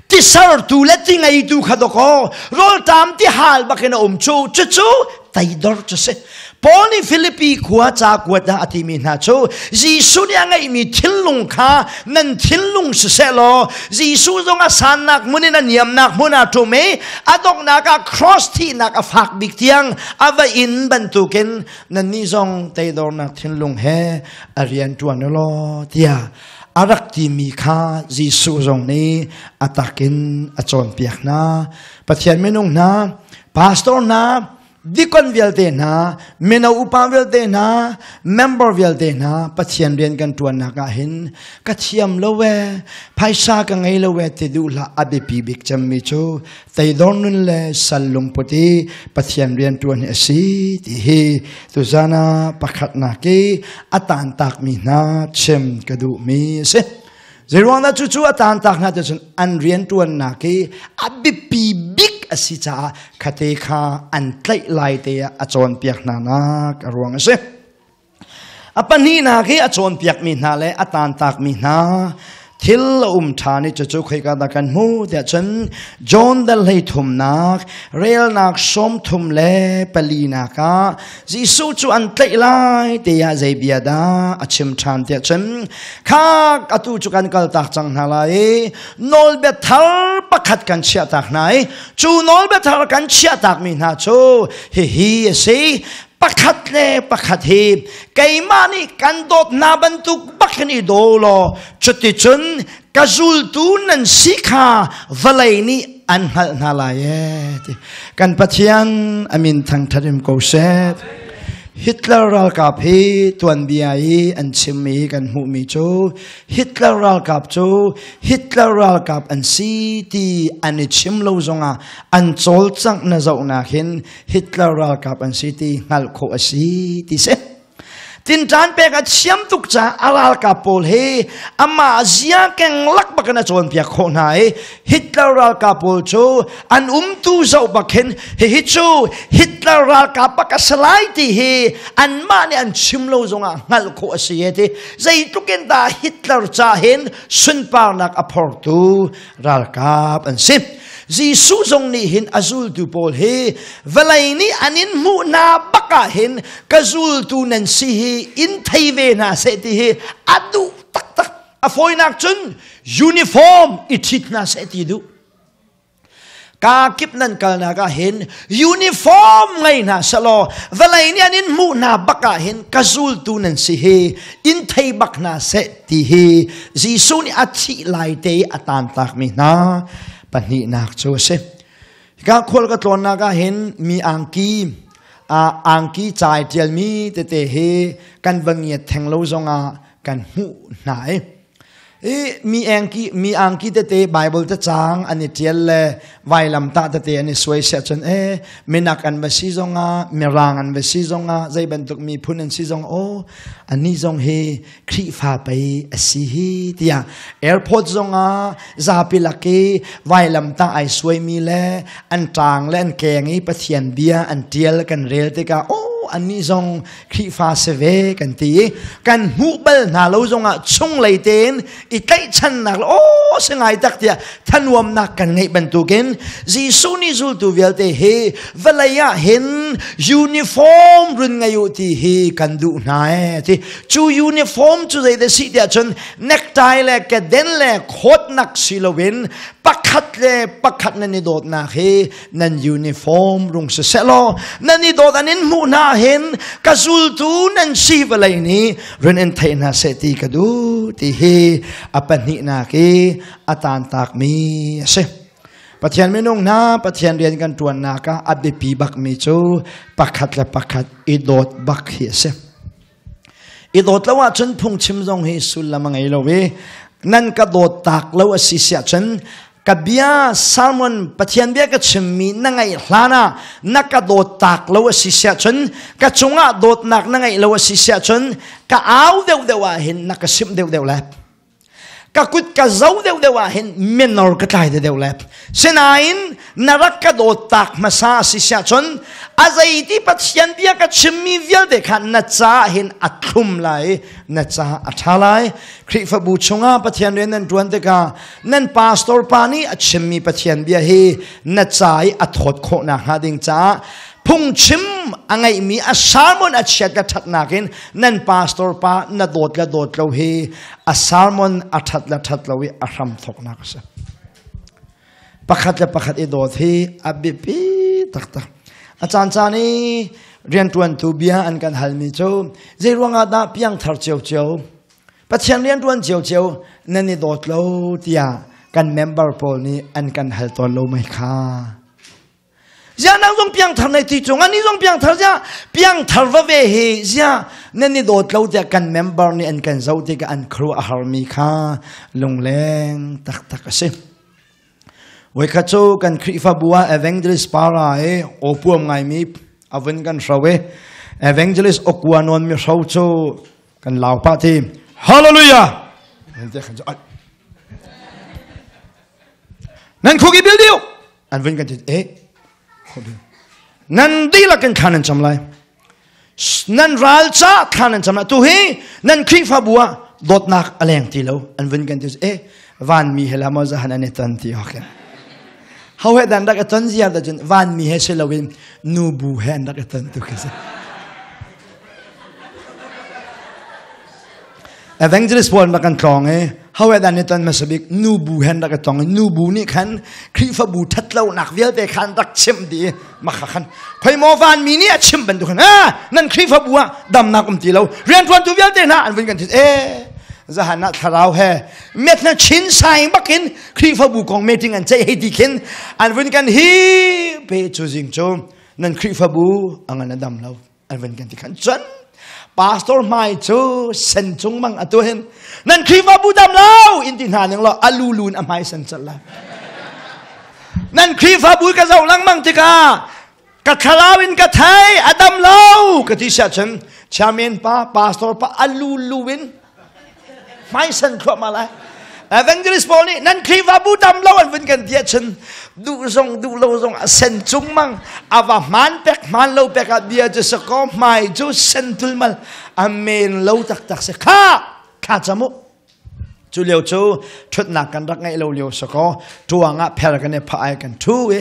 Ti sertu le ti ngeitu kha dawkaw rawlṭam ti hal bakin a um cu. Cucu teidor cu si. Paul nih Filipi khua ca kuat ah a timi hna cu Jesuh nih a ngeihmi thinlung kha nan thinlung siseh law Jesuh zong a sannak hmun in a niamnak hmun ah ṭum i a donghnak ah cross thihnak a fak bik tiang a va in bantukin nannih zong teidornak thinlung he a rian ṭuan u law tiah a rak timi kha Jesuh zong nih a takin a cawnpiak hna. Pathian minung hna, pastor hna, dikon vialte hna, mino upa vialte hna, member vialte hna, Pathian rian kan ṭuannak ah hin ka thiam lo e, phaisa ka ngei lo e ti duh hlah. A biapi bik cemmi cu teidor nun le sal lungput i Pathian rian ṭuan hi a si ti hi tuzan ah pakhatnak i a taantakmi hna chim ka duhmi a si. Zeiruang dah cucu a taantak hna ti cun an rian ṭuannak i a biapi bik a si caah khate kha an tlaih lai te ah a cawnpiak hna nak a ruang a si. A pahnihnak hi a cawnpiakmi hna le a taantakmi hna thil a um ṭhan i cucu khoika dah kan hmuh tiah cun John dal hlei thumnak relnak 34 nak ah Jesuh cu an tlaih lai tiah zei bia dah a chim ṭhan tiah cun kha atu cu kan kaltak cang hna lai i nawlbia thar pakhat kan chiahtak hna i cu nawlbia thar kan chiahtakmi hna cu hihi a si: pakhat le pakhat hi keimah nih kan dawt hna bantuk bak hin i daw law cuticun ka zultu nan si kha vawlei nih an hngalh hna lai e ti. Kan Pathian amin thangthat im ko seh. Hitler ralkap hi tuanbia i an chimmi kan hmuhmi cu Hitler ralkap cu Hitler ralkap an si ti an i chim lo zongah an cawlcangh na zohnak hin Hitler ralkap an si ti hngalh khawh a si ti si. Tinṭan pek a thiam tuk caah a ralkap pawl hi amah zia keng lak bak in a cawnpiak khawh hna i Hitler ralkap pawl cu an umtu zoh bak hin hihi cu Hitler ralkap bak a si lai ti hi anmah nih an chim lo zongah hngalh khawh a si e ti. Zeitluk in dah Hitler ca hin sunparnak a phortu ralkap an si. Jesuh zong nih hin a zultu pawl hi vawlei nih an in hmuh hna bak ah hin ka zultu nan si hi in thei ve hna seh ti hi a duh taktak. A fawinak cun uniform i ṭhit hna seh ti duh. Ka kip nan kalnak ah hin uniform ngei hna selaw vawlei nih an in hmuh hna bak ah hin ka zultu nan si hi in thei bak hna seh ti hi Jesuh nih a thih lai te i a taantakmi hna pahnihnak cu a si. Hika khual ka tlawnnak ah hin mi angki angki cai ṭialmi tete hi kan va ngiat theng lo zongah kan hmuh hna i I mi angki mi angki tete Bible te cang an i ṭial le vailam tah tete an i suai siah cun e minak an va si zongah mirang an va si zongah zei bantuk miphun an si zong aw anih zong hi Khrihfa pei a si hi tiah airport zongah zapi lak i vailam tah ai suaimi le an ṭang le an keng i Pathian bia an ṭial kan rel tikah aw anih zong Khrihfa si ve kan ti i kan hmuh bal hna lo zongah chunglei tein i tlaihchannak le aw si ngai tak tiah thanuamnak kan ngeih bantukin Jesuh nih zultu vialte hi vawlei ah hin Uniform run ngei u ti hi kan duh hna e ti. Cu uniform cu zei dah si tiah cun necktie le keden le coat nak si loin pakhat le pakhat nan i dawtnak hi nan uniform rung si seh law nan i dawt an in hmuh hna hin ka zultu nan si vawlei nih run in thei hna seh ti ka duh ti hi a pahnihnak i a taantakmi a si. Pathian minung hna Pathian rian kan ṭuannak ah a biapi bakmi cu pakhat le pakhat i dawt bak hi a si. I dawt lo ahcun phungchim zong hi sullam a ngei lo i nan ka dawt tak lo a si siah cun ka bia sermon Pathian bia ka chimmi na ngaih hlan ah na ka dawt tak lo a si siah cun ka cungah dawtnak na ngeih lo a si siah cun ka au deuhdeuh ah hin na ka simh deuhdeuh lai. Ka kut ka zo deuhdeuh ah hin minor ka tlai deuhdeuh le. Sinain na rak ka dawt tak hmasa si siah cun a zeiti Pathian bia ka chimmi vialte kha na ca hin a thlum lai, na ca a ṭha lai. Khrihfabu chungah Pathian rian nan ṭuan tikah nan pastor pa nih a chimmi Pathian bia hi na ca i a thawt khawh nakhnga ding caah phungchim a ngeihmi a sermon a chiat le ṭhatnak in nan pastor pa na dawt le dawt lo hi a sermon a ṭhat le ṭhat lo i a hram thawknak a si. Pakhat le pakhat i dawt hi a biapi taktak. A caan caan i rianṭuantu bia an kan halmi cu zei ruangah dah piangthar ciocio Pathian rianṭuan ciocio nan i dawt lo tiah kan member pawl nih an kan hal tawn lo mei kha. Zia nang zong piangthar nei ti cung ani zong piangthar zia piangthar va ve hi zia nan i dawt lo tiah kan member nih an kan zoh tikah an khru a harmi kha lungleng taktak a si. Voikhat cu kan Khrihfabu ah evangelist para i awpuam ngaimi a vun kan hro i evangelist okua nawn mi hro cu kan lau pah ti hallelujah nan khuk i bil diu an vun kan ti eh nan dihlak in thla nan cam lai nan ral ca thla nan cam lai tu hi nan Khrihfabu ah dawtnak a leng ti lo an vun kan ti eh van mi he la mo zahan an i ton ti ok ho he dan rak i ton ziar da cun van mi he si loin nu bu he an rak i ton tu khi si Evangelist pawl rak kan tlawng i hawe dan ni ton hmasa bik nu bu hen rak i tong i nu bu nih khan Khrihfabu ṭhatlonak vialte khan rak chimh dih i makha khan khoi maw van mi nih a chimh bantuk khan ah nan Khrihfabu ah damnak um ti lo rianṭuantu vialte hna an vun kan thit e zahan ah thlarau he met na chin sai bakin Khrihfabu kong meeting an ceih hei ti khin an vun kan hi pe cu zing cu nan Khrihfabu angan a dam lo an van kan ti khan cun pastor hmai cu sen cung mang atu hin nan Khrihfabu dam lo in ti hna ning lo alu lun a hmai sen cal la nan Khrihfabu ka zoh lengmang tikah ka thlarau in ka thei a dam lo ka ti sia cun chairman pa pastor pa alu lu in hmaisen thluahmah lai evangelist pawl nih nan Khrihfabu dam lo an vun kan ti ahcun duh zong duh lo zong a sen cung mang a va hmaan pek hmaan lo pek ah bia cu sakaw hmai cu sen tulmal a men lo taktak si kha thla cam u cu lio cu ṭhutnak kan rak ngeih lo lio sakaw ṭuang ah pher kan i phah ai kan ṭhu i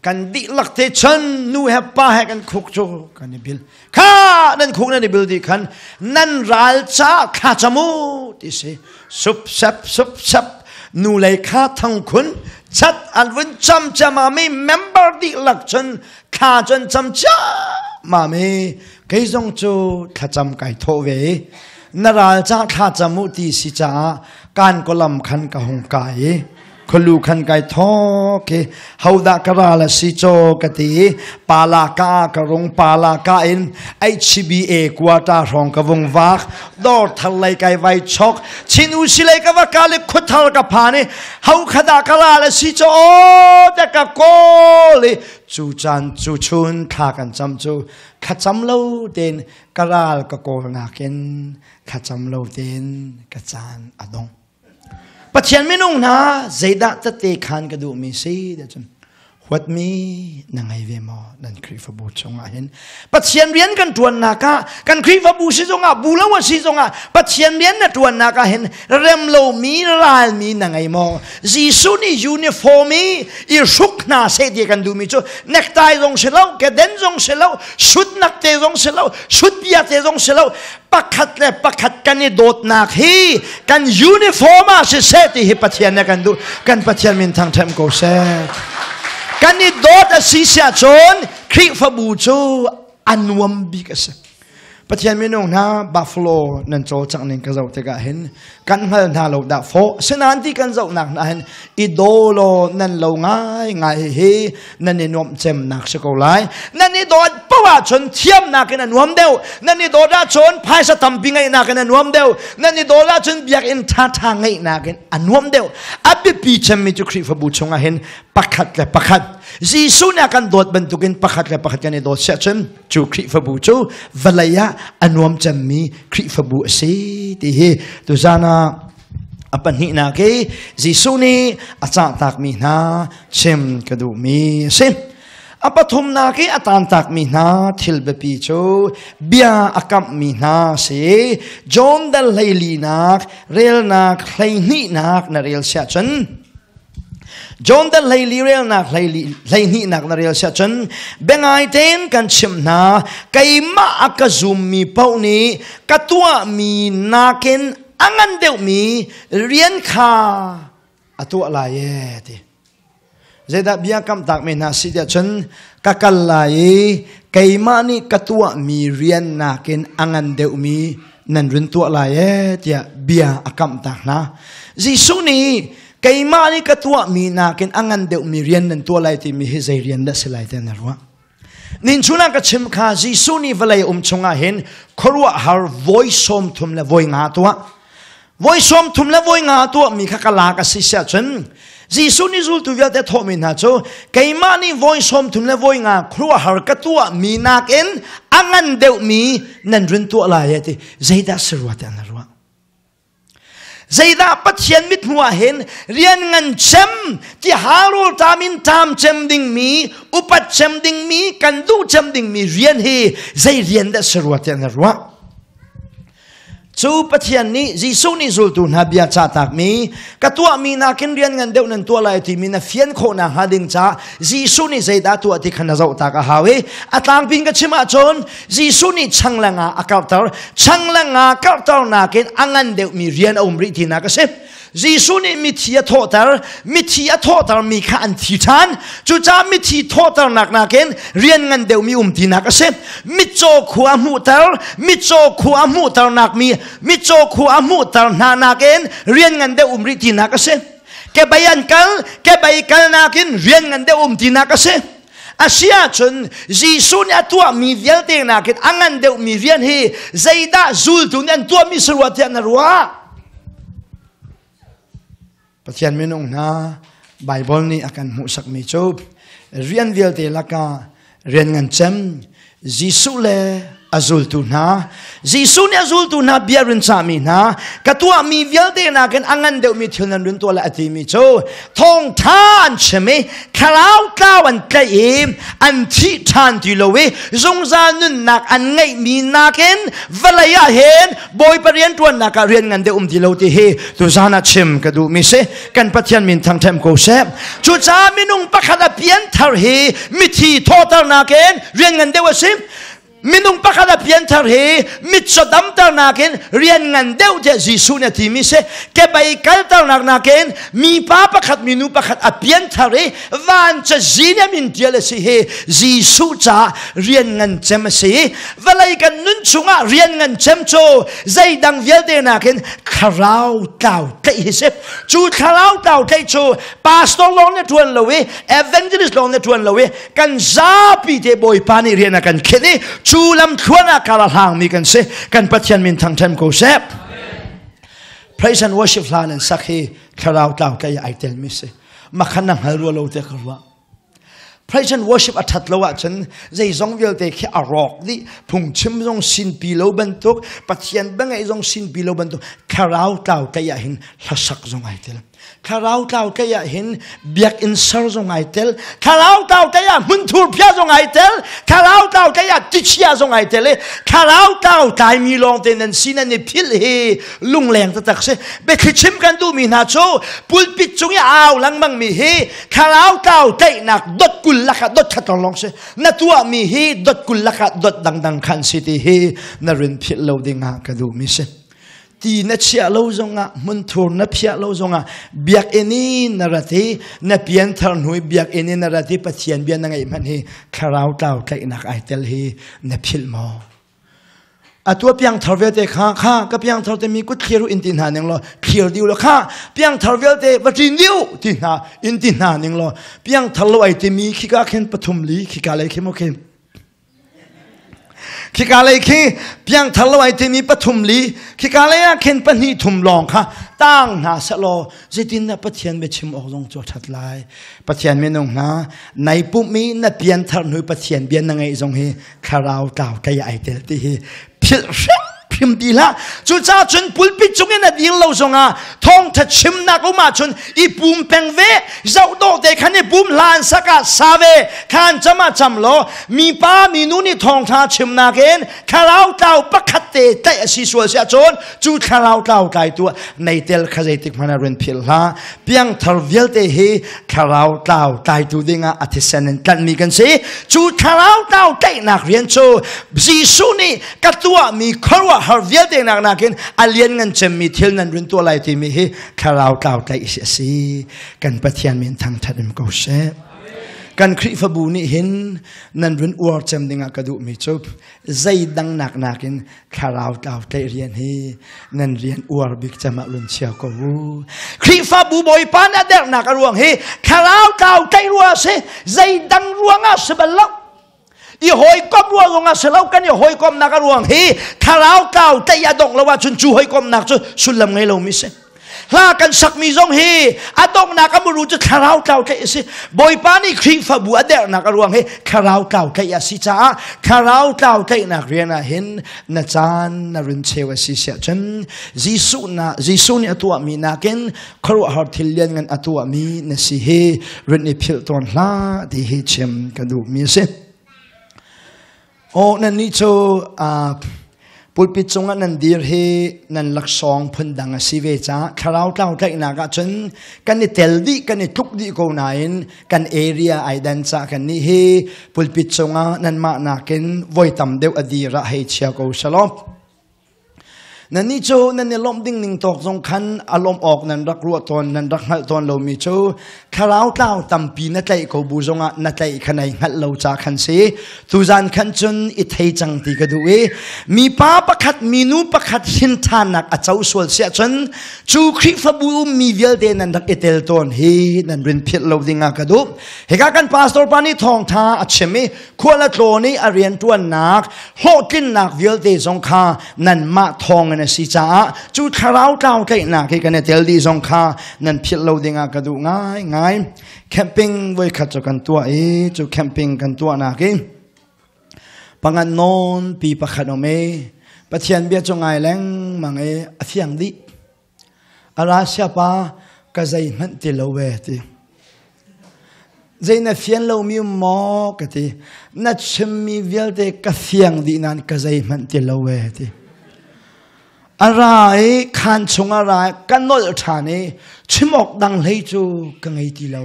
kan dihlak te cun nu he pa he kan khuk cu kan i bil kha nan khuk nan i bil dih khan nan ral ca thla cam u ti si sup sep sup sep nu lei kha thang khun chat an vun cam cam mi member dihlak cun thla cun cam cia ma mi kei zong cu thlacam kai thawh ve na ral ca thla cam u ti si caah kan kolam khan ka hung kai i Khualu khan kai thawk i hodah ka ral a si caw ka ti i pala ka ka rung pala ka in HCBA quarter hrawng ka vung vak dawr thar lei kai vai chok chin u si lei ka va ka le khuthar ka phan i ho khada ka ral a si caw te ka kawl i cu caan cu chun thla kan cam cu thlacam lo tein ka ral ka kawl nakin thlacam lo tein ka caan a dong Pathian minung hna zeidah tette khan ka duhmi si ti cun Huatmi na ngei ve maw nan Khrihfabu chungah hin? Pathian rian kan ṭuannak ah, kan Khrihfabu si zongah, bu lo a si zongah, Pathian rian na ṭuannak ah hin rem lomi, ralmi na ngei maw? Jesuh nih uniform i i hruk hna seh ti kan duhmi cu necktie zong si lo, keden zong si lo, sutnak te zong si lo, sutbia te zong si lo, pakhat le pakhat kan i dawtnak hi kan uniform ah siseh ti hi Pathian nih kan duh. Kan Pathian min thangṭhat ko seh. Kan i dawt a si siah cun Khrihfabu cu a nuam bik a si. Pathian minung hna Buffalo nan cawlcangh ning ka zoh tikah hin kan hngal hna lo dah fawh. Sinain ti kan zohnak hna hin i daw law nan lo ngai ngai hi nan i nuamh cemnak si ko lai. Nan i dawt poah ahcun thiamnak in a nuam deuh. Nan i dawt ahcun phaisa tampi ngeihnak in a nuam deuh. Nan i dawt ahcun biakinn ṭhaṭha ngeihnak in a nuam deuh. A biapi cemmi cu Khrihfabu chungah hin pakhat le pakhat Jesuh nih a kan dawt bantukin pakhat le pakhat kan i dawt siah cun cu Khrihfabu cu vawlei ah a nuam cemmi Khrihfabu a si ti hi tuzan ah a pahnihnak i Jesuh nih a cahtakmi hna chim ka duhmi a si. A pathumnak i a tantakmi hna thil biapi cu bia a kamhmi hna si. John dal hleilinak relnak hleihnihnak na rel siah cun John dal hleili relnak hleihnihnak na rel siah cun biangai tein kan chimh hna, keimah a ka zummi paoh nih ka tuahmi nakin a ngan deuhmi rian kha a tuah lai ee ti. Zeidah bia kamtak mi hna si tiah cun ka kal lai i keimah nih ka tuahmi rian nakin a ngan deuhmi nan run tuah lai ee tiah bia a kamhtak hna. Jesuh nih keimah nih ka tuahmi nakin a ngan deuhmi rian nan tuah lai timi hi zei rian dah si lai tiah na ruah? Ninchun ah ka chim kha, Jesuh nih vawlei um chungah hin khuaruahhar voi 30 le voi nga tuah. Voi 30 le voi nga tuahmi kha ka lak a si siah cun Jesuh nih zultu vialte thawhmi hna cu keimah nih voi 30 le voi nga khuaruahhar ka tuahmi nakin a ngan deuhmi nan run tuah lai ti zeidah si rua tiah na ruah? Zeidah Pathian mithmuh ah hin rian ngan cem ti harul tam in tam cem dingmi, upat cem dingmi, kan duh cem dingmi rian hi zei rian dah si rua tiah na ruah? Cu Pathian nih Jesuh nih zultu hna bia cahtakmi ka tuahmi nakin rian ngan deuh nan tuah lai timi na fian khawh nakhnga ding caah Jesuh nih zeidah tuah ti kha na zoh tak a hau i a tlangpi in ka chim ahcun Jesuh nih chang le nga a karhter. Chang le nga karhter nakin a ngan deuhmi rian a um rih tinak a si. Jesuh nih mithi a thawhter, mithi a thawhtermi kha an thi ṭhan. Cucaah mithi thawhternak nakin rian ngan deuhmi um tinak a si. Mitcaw khua a hmuhter, mitcaw khua a hmuhternak mi, mitcaw khua a hmuhter hna nakin rian ngan deuh um rih tinak a si. Kebei an kal, kebei kal nakin rian ngan deuh um tinak a si. A si ahcun Jesuh nih a tuahmi vialte nakin a ngan deuhmi rian hi zeidah zultu nih an tuahmi si rua tiah na ruah? Pathian minung hna, Baibal nih a kan hmuhsakmi cu rian vialte lakah rian ngan cem Jesuh le a zultu hna, Jesuh nih a zultu hna bia run cahmi hna, ka tuahmi vialte nakin a ngan deuhmi thil nan run tuah le a timi cu thawngtha an chim i thlarau tlau an tlaih i an thih ṭhan ti lo i zungzal nunnak an ngeihmi nakin vawlei ah hin Bawipa rianṭuannak ah rian ngan deuh um ti lo ti hi tuzan ah chim ka duhmi si. Kan Pathian min thangṭhem ko seh. Cucaah minung pakhat a pianthar hi mithi thawhternak in rian ngan deuh a si. Minung pakhat a pianthar hi mitcaw damternak in rian ngan deuh tiah Jesuh nih a timi si. Kebei kalternak nakin mipa pakhat, minu pakhat a pianthar i van cazin a min tial a si hi Jesuh caah rian ngan cem a si. Vawlei kan nun chungah rian ngan cem cu zeidang vialte nakin thlarau tlau tlaih hi si. Cu thlarau tlau tlaih cu pastor lawng nih ṭuan lo i evangelist lawng nih ṭuan lo i kan zapi te Bawipa nih rian a kan khinh i cu lamthluan ah kar a hlangmi kan si. Kan Pathian min thangṭhat ko seh. Praise and worship hla nan sak hi thlarau tlau tlaih ai telmi si. Makhan na hngal rua lo te ka ruah. Praise and worship a ṭhat lo ahcun zeizong vialte khi a rawk dih. Phungchim zong sinpi lo bantuk, Pathian biangeih zong sinpi lo bantuk, thlarau tlau tlaih ah hin hlasak zong ai tel. Thlarau tlau tlaih ah hin biakinn ser zong ai tel. Thlarau tlau tlaih ah hmunthur phia zong ai tel. Thlarau tlau tlaih ah tichia zong ai tel i thlarau tlau tlaimi lawng te nan si nan i philh hi lungleng taktak si. Biathli chim kan duhmi hna cu pulpit cung i au lengmang mi hi thlarau tlau tlaihnak dot 20 lakah dot khat lawng si. Na tuahmi hi dot 20 lakah dot dangdang khan si ti hi na rin philh lo ding ah ka duhmi si. Ti na chiah lo zongah hmunthur na phiah lo zongah biakinn i na rat i na pianthar hnu i biakinn i na rat i Pathian bia na ngaih hmanh hi thlarau tlau tlaihnak ai tel hi na philh maw? Atu a piangthar vialte kha kha ka piangthar te mi kut thlir in ti hna ning law thlir diu lo kha piangthar vialte va ṭin diu ti hna in ti hna ning law piangthar lo ai timi khika khin pathum li khika lei khi mo khi Khika lei khi piangthar lo ai timi pathum li khika lei ah khin pahnih thum lawng kha tang hna selaw zeitin dah Pathian biachim awk zong cu a ṭhat lai. Pathian minung hna nai pumh i na pianthar hnu Pathian bia na ngeih zong hi thlarau tlau tlei ai tel ti hi philh hrim hrim ti hlah. Cucaah cun pulpit cung in a dir lo zongah thawngṭha chimnak um ahcun i pum peng ve, zoh dawh te khan i pum hlan sak ah sa ve, khan cam ah cam law mipa minu nih thawngṭha chimnak in thlarau tlau pakhat te tlaih a si sual si ahcun cu thlarau tlau tlaitu ah nei tel kha zeitik hmanh ah run philh hlah. Piangthar vialte hi thlarau tlau tlaitu dingah a thisen in tlanhmi kan si. Cu thlarau tlau tlaihnak rian cu Jesuh nih ka tuahmi khuaruahhar vialte nak nakin a lianngan cemmi thil nan run tuah lai timi hi thlarau tlau tlaih a si. Kan Pathian min thangṭhat in ko seh. Kan Khrihfabu nih hin nan run uar cem dingah ka duhmi cu zeidang nak nakin thlarau tlau tlaih rian hi nan rian uar bik cem ah run chia ko u. Khrihfabu Bawipa nih a derhnak a ruang hi thlarau tlau tlaih rua si zeidang ruangah si bal lo. I hawikom ruang zongah si lo kan i hawikomnak a ruang hi thlarau tlau tlaih a dongh lo ahcun cu hawikomnak cu sullam ngei lomi si. Hla kan sakmi zong hi a donghnak a muru cu thlarau tlau tlaih a si. Bawipa nih Khrihfabu a derhnak a ruang hi thlarau tlau tlaih a si caah thlarau tlau tlaihnak rian ah hin na caan na run cheu a si siah cun Jesuh na Jesuh nih a tuahmi nakin khuaruahhar thil lianngan a tuahmi na si hi run i philh tawn hlah ti hi chim ka duhmi a si. Aw nannih cu pulpit cungah nan dir hi nan laksawng phundang a si ve caah thlarau tlau tlaihnak ahcun kan i tel dih kan i tluk dih ko nain kan area ai dan cah kan nih hi pulpit cungah nanmah nakin voi tam deuh a dir ah hei chia ko selaw. Nannih cu nan i lawmh ding ning tawk zong khan a lawmh awk nan rak ruah tawn, nan rak hngalh tawn lomi cu thlarau tlau tampi na tlaih ko bu zongah na tlaih kha nai hngalh lo ca khan si. Tuzan khan cun i thei cang ti ka duh i mipa pakhat minu pakhat hrinthannak a co sual siah cun cu Khrihfabu ummi vialte nan rak i tel tawn hi nan rin philh lo ding ah ka duh. Hika kan pastor pa nih thawngtha a chim i khual a tlawn i a rianṭuannak hlawhtlinnak vialte zong kha nanmah thawng in a si caah cu thlarau tlau tlaihnak hi kan i tel dih zong kha nan philh lo dingah ka duh ngaingai. Camping voikhat cu kan tuah i cu camping kan tuahnak i pangan nawn pi pakhat um i Pathian bia cu ngai lengmang i a fiang dih. A siapa ka zeihmanh ti lo ve ti. Zei na fian lomi um maw ka ti. Na chimmi vialte ka fiang dih nain ka zeihmanh ti lo ve ti. A ra i khaan chung a ra i ka nolh ṭhan i chim awk dang hlei cu ka ngei ti lo.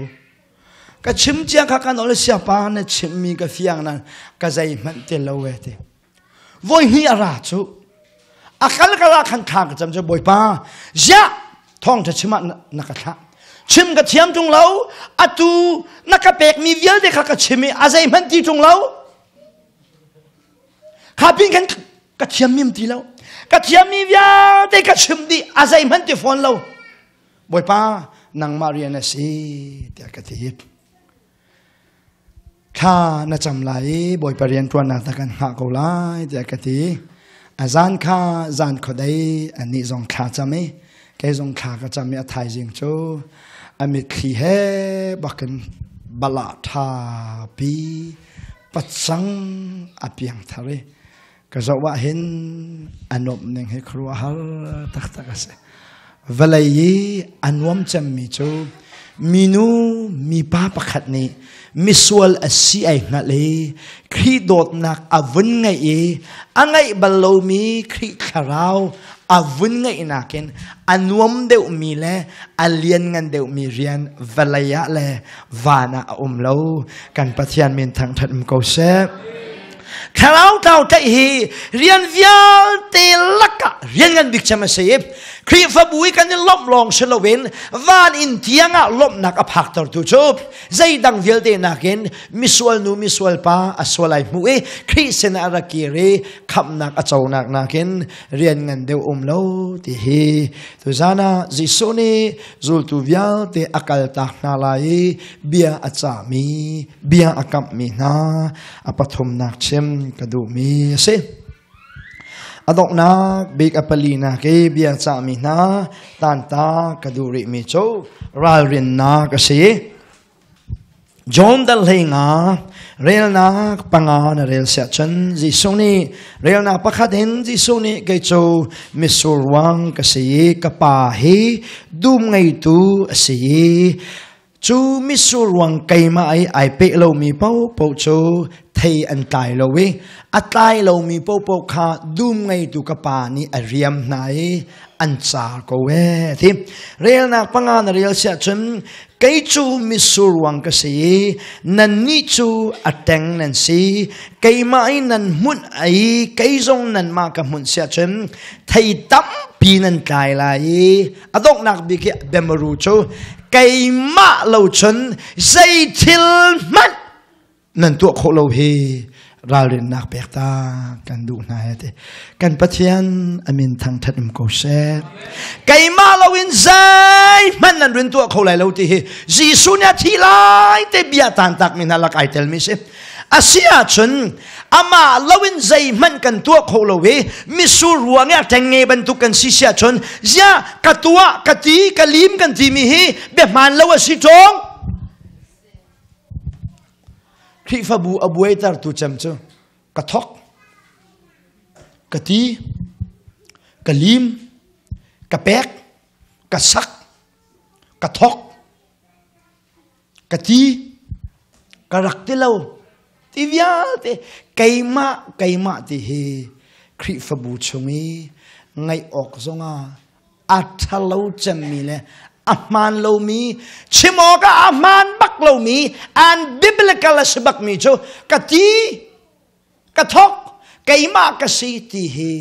Ka chim cia kha ka nolh siapa na chimmi ka fiang nain ka zeihmanh ti lo ve ti. Voi hnih a ra cu a kal kal ah khan thla ka cam cu Bawipa ziah thawngṭha chim ah na ka thlah chim ka thiam ṭung lo atu na ka pekmi vialte kha ka chim i a zeihmanh ti ṭung lo kha pin khan ka thiam mim ti lo ka thiammi vialte ka chim dih a zeihmanh ti fawn lo Bawipa nangmah rian a si tiah ka ti. Thla na cam lai i Bawipa rianṭuannak na kan hngah ko lai tiah ka ti. A zan kha zan khuadei anih zong thla cam i kei zong thla ka cam i a thaizing cu a mitthli he bakin balah ṭha pi pacang a piang thar i ka zoh ah hin a nuamh ning hi khuaruahhar taktak a si. Vawlei i a nuam cemmi cu minu mipa pakhat nih misual a si ai hngalh i Khrih dawtnak a vun ngeih i a ngeih bal lomi Khrih thlarau a vun ngeih nakin a nuam deuhmi le a lianngan deuhmi rian vawlei ah le van ah a um lo. Kan Pathian min thangṭhat um ko seh. Thlarau tlau tlaih hi rian vialte lakah rian ngan bik cem a si. Khrihfabu i kan i lawmh lawng si loin van inn tiang ah lawmhnak a phaktertu cu zeidang vialte nakin misual nu misual pa a sual ai hmuh i Khrih sinah a rak kir i khamhnak a conak nakin rian ngan deuh um lo ti hi tuzan ah Jesuh nih zultu vialte a kaltak hna lai i bia a cahmi bia a kamhmi hna a pathumnak chim ka duhmi a si. A donghnak bik a palinak i bia cahmi hna tanta ka duh rihmi cu ralrinnak a si. John dal hlei nga relnak panga na rel siah cun Jesuh nih relnak pakhat in Jesuh nih kei cu mitsur ruang ka si i ka pa hi dum ngeitu a si i Cu mitsur ruang keimah i ai peh lomi paohpaoh cu thei an tlai lo i a tlai lomi paohpaoh kha dum ngeitu ka pa nih a riam hna i an car ko ee ti. Relnak panga na rel siah cun kei cu mitsur ruang ka si i nannih cu a ṭeng nan si. Keimah i nan hmunh i kei zong nanmah ka hmunh siah cun thei tampi nan tlai lai i a donghnak bik hi bemaru cu keimah lo cun zei thil hmanh nan tuah khawh lo hi ralrinnak pek ta kan duh hna he ti kan Pathian amin thangthat um ko seh keimah lo in zei hmanh nan rin tuah kho lai lo ti hi Jesuh nih a thi lai te bia tan tak mi hna lak ai tel mi si a si ahcun amah loin zeihmanh kan tuah kho lo i misur ruang i a ṭengnge bantuk kan si si ahcun ziah ka tuah ka ti ka lim kan timi hi biahmaan lo a si ṭung Khrihfabu a buaitertu cem cu ka thok ka ti ka lim ka pek ka sak ka thok ka ti ka rak ti lo ti vialte keimah keimah ti hi Khrihfabu chung i ngaih awk zongah a ṭhalo cemmi le a hmaan lomi chim awk ah a hmaan bak lomi an biblical a si bakmi cu ka ti ka thok keimah ka si ti hi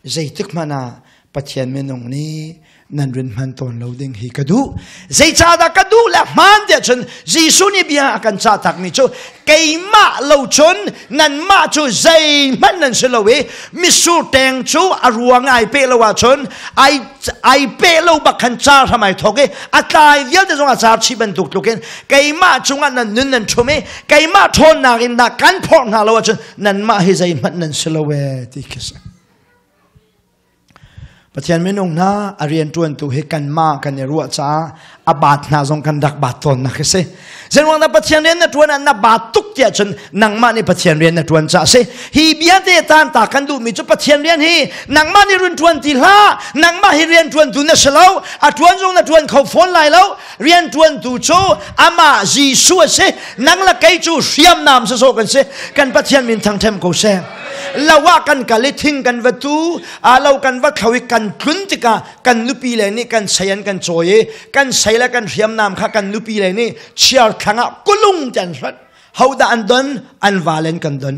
zeitik hmanh ah Pathian minung nih nan rin hman tawn lo ding hi ka duh. Zeicahdah ka duh le hmaan tiah cun Jesuh nih bia a kan cah takmi cu keimah lo cun nanmah cu zeihmanh nan si lo i mitsur teng cu a ruang ai peh lo ahcun ai ai peh lo bak khan car hram ai thawk i a tlai vialte zong a car chih bantuk tluk in keimah cungah nan nun nan ṭhum i keimah ṭhawnnak in dah kan phorh hna lo ahcun nanmah hi zeihmanh nan si lo ee ti khi si. Pathian minung hna a rianṭuantu hi kanmah kan i ruah caah a baat hna zong kan rak baat tawnnak hi si. Zeiruang dah Pathian rian na ṭuan ah na baat tuk tiah cun nangmah nih Pathian rian na ṭuan caah a si. Hi bia te tan ta kan duhmi cu Pathian rian hi nangmah nih run ṭuan ti hlah. Nangmah hi rian ṭuantu na si lo. A ṭuan zong na ṭuan kho fawn lai lo. Rianṭuantu cu amah Jesuh a si. Nang le kei cu hriamnam sawsawh kan si. Kan Pathian min thangṭhem ko seh. Lo ah kan kal i thing kan va tu, lo kan va thlo i kan tlun tikah kan nupi le nih kan sei an kan cawi i kan sei le kan hriamnam kha kan nupi le nih chiar thlang ah kulung te an hrat. Hodah an don? An valen kan don.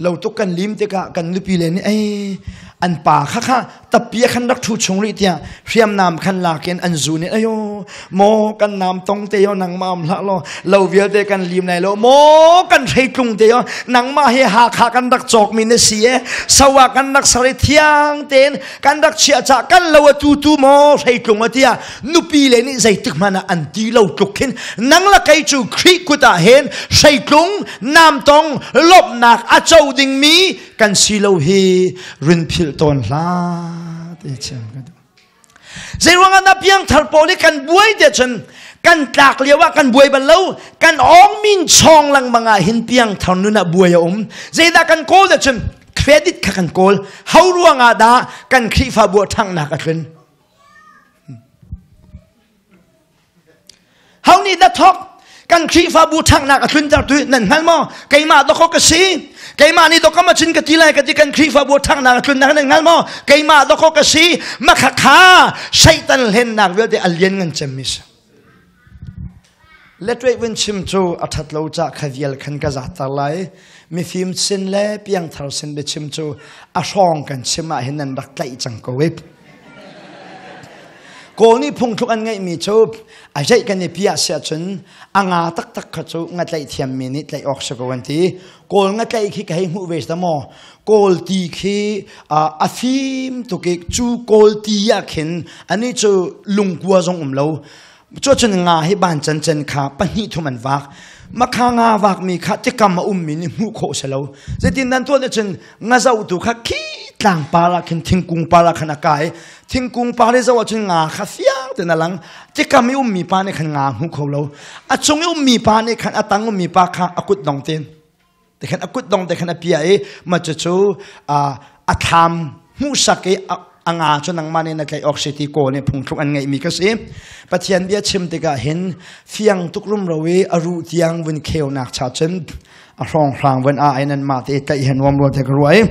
Lo tuk kan lim tikah kan nupi le nih ei an pa kha kha tappi ah khan rak ṭhu chung rih tiah hriamnam khan lak in an zun in ayo maw kan nam tong te yo nangmah um hlah law lo vialte kan lim lai lo maw kan hreitlung te yo nangmah hi Hakha kan rak cawk mi na si e sawa kan rak sar i thiang tein kan rak chiah ca kan lo a tu tu maw hreitlung a tiah nupi le nih zeitik hmanh ah an ti lo tluk khin nang la kei cu Khrih kut ah hin hreitlung namtong lawmhnak a co dingmi kan si lo hi rin philh tawn hlah ti chiam ka duh zeiruang ah na piangthar pawl hi kan buai te cun kan tlak lio ah kan buai bal lo kan awng min chong lengmang ah hin piangthar nun ah buai a um zeidah kan kawl te cun. Credit kha kan kawl. Ho ruangah dah kan Khrihfabu ah ṭhanghnak a tlun? Ho nih dah thawk? Kan Khrihfabu ṭhanghnak a tlunter tu nan hngal maw? Keimah dawkaw ka si. Keimah nih dawkam a chin ka ti lai ka ti kan Khrihfabu ṭhanghnak a tlunnak nan hngal maw? Keimah dawkaw ka si. Makhakha Satan hlennak vialte a lian ngan cemmi si. Letwei vun chim cu a ṭhat lo ca kha vial khan ka zatter lai. Mifim sin le piangthar sin biachim cu a hrawng kan chim ah hin nan rak tlaih cang ko i. Kawl nih phungthluk an ngeihmi cu a zeih kan i piah si ahcun a nga taktak kha cu ngatlaih thiammi nih tlaih awk si ko an ti. Kawl ngatlaih khi ka hei hmuh ve si maw? Kawl ti khi a fim tuk i cu kawl ti ah khin anih cu lungkua zong um lo. Cucun nga hi ban cancen kha pahnih thum an vak. Makha nga vakmi kha tikam a ummi nih hmuh khawh si lo. Zeitin nan tuah cun nga zohtu kha khi tlang par ah khin thingkung par ah khan a kai. Thingkung par i zoh ahcun nga kha fiang tein a lang. Tikam i ummi pa nih khan nga hmu kho lo. A cung i ummi pa nih khan a tang ummi pa kha a kut dong tein te khan a kut dong te khan a pia i ma cucu a thlam hmuhsak i a nga cu nangmah nih na tlaih awk si ti kawl nih phungthluk an ngeihmi ka si. Pathian bia chim tikah hin fiang tuk rumro i a ruh tiang vun kheunak cha cun a hrawnghrang vun a ai nan mah te tlaih he nuam rua te ka ruah i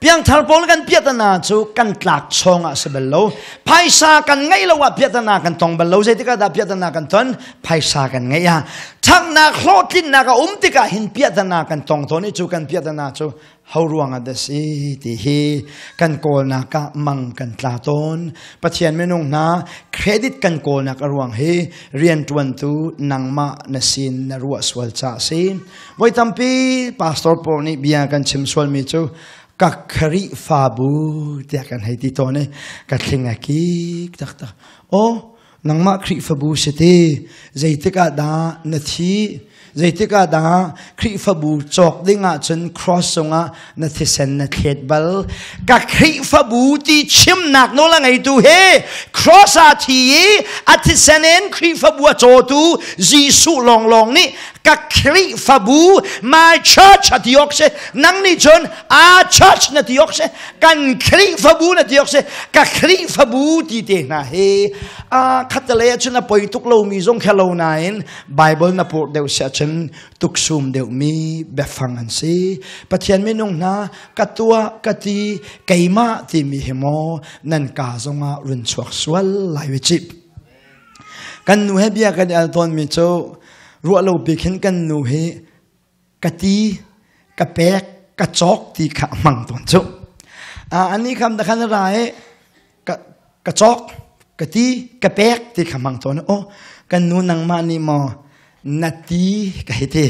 Piangthar pawl kan piahtana cu kan tlak chawng ah si bal lo. Phaisa kan ngeih lo ah piahtana kan tong bal lo. Zeitikah dah piahtana kan ton? Phaisa kan ngeih ah. Ṭhanghnak hlawhtlinnak a um tikah hin piahtana kan tong tawn i cu kan piahtana cu ho ruang ah dah si ti hi kan kawlnak ah mang kan tla tawn. Pathian minung hna credit kan kawlnak a ruang hi rianṭuantu nangmah na sin na ruah sual caah si. Voi tampi pastor pawl nih bia kan chim sualmi cu ka Khrihfabu tiah kan hei ti tawn i ka thling a kik taktak. Aw, nangmah Khrihfabu si ti, zeitik ah dah na thi, zeitik ah dah Khrihfabu cawk ding ahcun cross cungah na thisen na thlet bal. Ka Khrihfabu ti chimnak nawl a ngeitu he cross ah thi i a thisen in Khrihfabu a cawtu Jesuh lawnglawng nih ka Khrihfabu my church a ti awk si nang nih cun a church na ti awk si kan Khrihfabu na ti awk si ka Khrihfabu ti te hna hi a khatalei ahcun a poi tuk lomi zong kha lo nain Bible na pur deuh si ahcun tuksum deuhmi biafang an si Pathian minung hna ka tuah ka ti keimah timi hi maw nan ka zongah run chuak sual lai cip Kan nu he bia kan i al tawnmi cu ruah lo bik hin kan nu hi ka ti, ka pek, ka cawk ti kha a hmang tawn cu. Ani kham da khan ra i ka, ka cawk, ka ti, ka pek ti kha hmang tawn. Oh, kan nu nangmah nih maw na ti ka hei ti.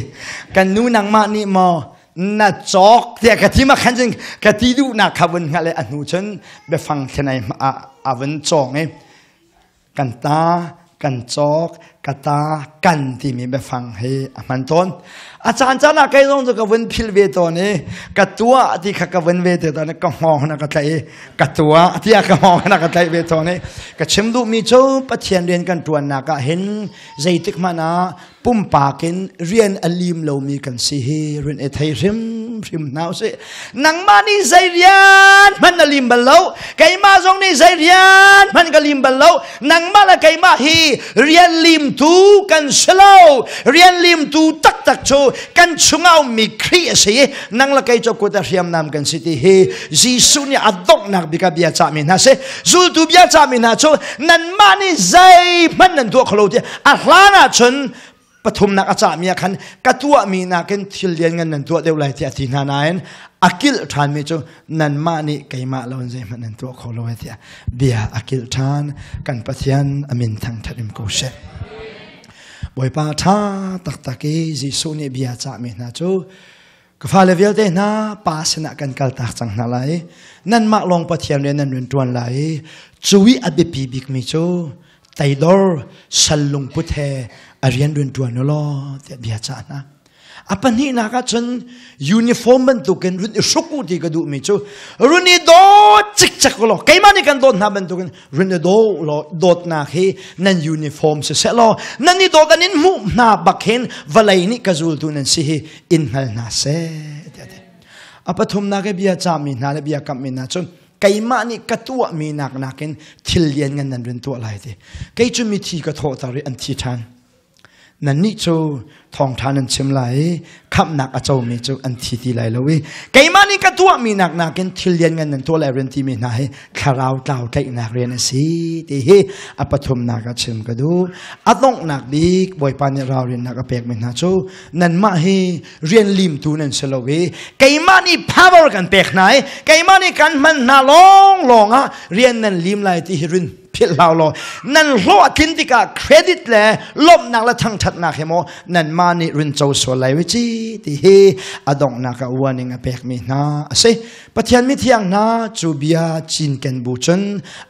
Kan nu nangmah nih maw na cawk tiah ka ti ma khan cun ka ti duhnak kha vun hngalh i a hnu cun biafang thlenai a vun cawng i Kan ta, kan cawk, ka ta, kan timi biafang hi a hman tawn. A caan caan ah kei zong cu ka vun phil ve tawn i ka tuah ti kha ka vun ve te tawn i ka hngawng na ka tlaih i ka tuah tiah ka hngawng na ka tlaih ve tawn i ka chim duhmi cu Pathian rian kan ṭuannak ah hin zeitik hmanh ah pumpak in rian a lim lomi kan si hi run i thei hrimhrim hna usih. Nangmah nih zei rian hmanh na lim bal lo, keimah zong nih zei rian hmanh ka lim bal lo. Nangmah le keimah hi rian limtu kan si lo. Rian limtu taktak cu kan chungah ummi Khrih a si i nang le kei cu kut a hriamnam kan si ti hi Jesuh nih a donghnak bik ah bia cahmi hna si. Zultu bia cahmi hna cu nanmah nih zeihmanh nan tuah kho lo tiah a hlan ahcun pathumnak a cahmi ah khan ka tuahmi nakin thil lianngan nan tuah deuh lai tiah a ti hna nain a kilh ṭhanmi cu nanmah nih keimah lo in zeihmanh nan tuah kho lo tiah bia a kilh ṭhan. Kan Pathian a min thangṭhat in ko seh. Bawipa ṭha taktak i Jesuh nih bia cahmi hna cu ka fale vialte hna pa sinah kan kaltak cang hna lai. Nanmah lawng Pathian rian nan rian ṭuan lai i cu i a biapi bikmi cu teidor sal lungput he a rian rian ṭuan u law tiah bia cah hna. A pahnihnak ah cun uniform bantukin run i hruk u ti ka duhmi cu run i dawt cikcek u law keimah nih kan dawt hna bantukin run i daw u law dawtnak hi nan uniform siseh law nan i dawt an in hmuh hna bak hin vawlei nih ka zultu nan si hi in hngal hna seh tiah ti. A pathumnak i bia cahmi hna le bia kamhmi hna cun keimah nih ka tuahmi nak nakin thil lian ngan nan run tuah lai ti. Kei cu mithi ka thawhter i an thi ṭhan. Nannih cu thawngṭha nan chim lai i khamhnak a comi cu an thi ti lai lo i keimah nih ka tuahmi nak nakin thil lianngan nan tuah lai rian timi hna hi thlarau tlau tlaihnak rian a si ti hi a pathumnak ah chim ka duh. A donghnak bik Bawipa nih ralrinnak a pekmi hna cu nanmah hi rian limtu nan si lo i keimah nih power kan pek hna i keimah nih kan hman hna lawnglawng ah rian nan lim lai ti hi rin philh hlau law nan hlawh a tlin tikah credit le lawmhnak le thangṭhatnak he maw nanmah nih run co sual lai u ci ti hi a donghnak ah warning a pekmi hna a si. Pathian mithiang hna, cu bia cinken bu cun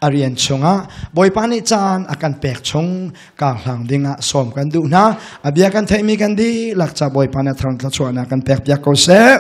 a rian chungah Bawipa nih caan a kan pek chung karhlang dingah sawm kan duh hna. A bia kan theihmi kan dihlak ca Bawipa nih thang thluachuahnak kan pek piak ko seh.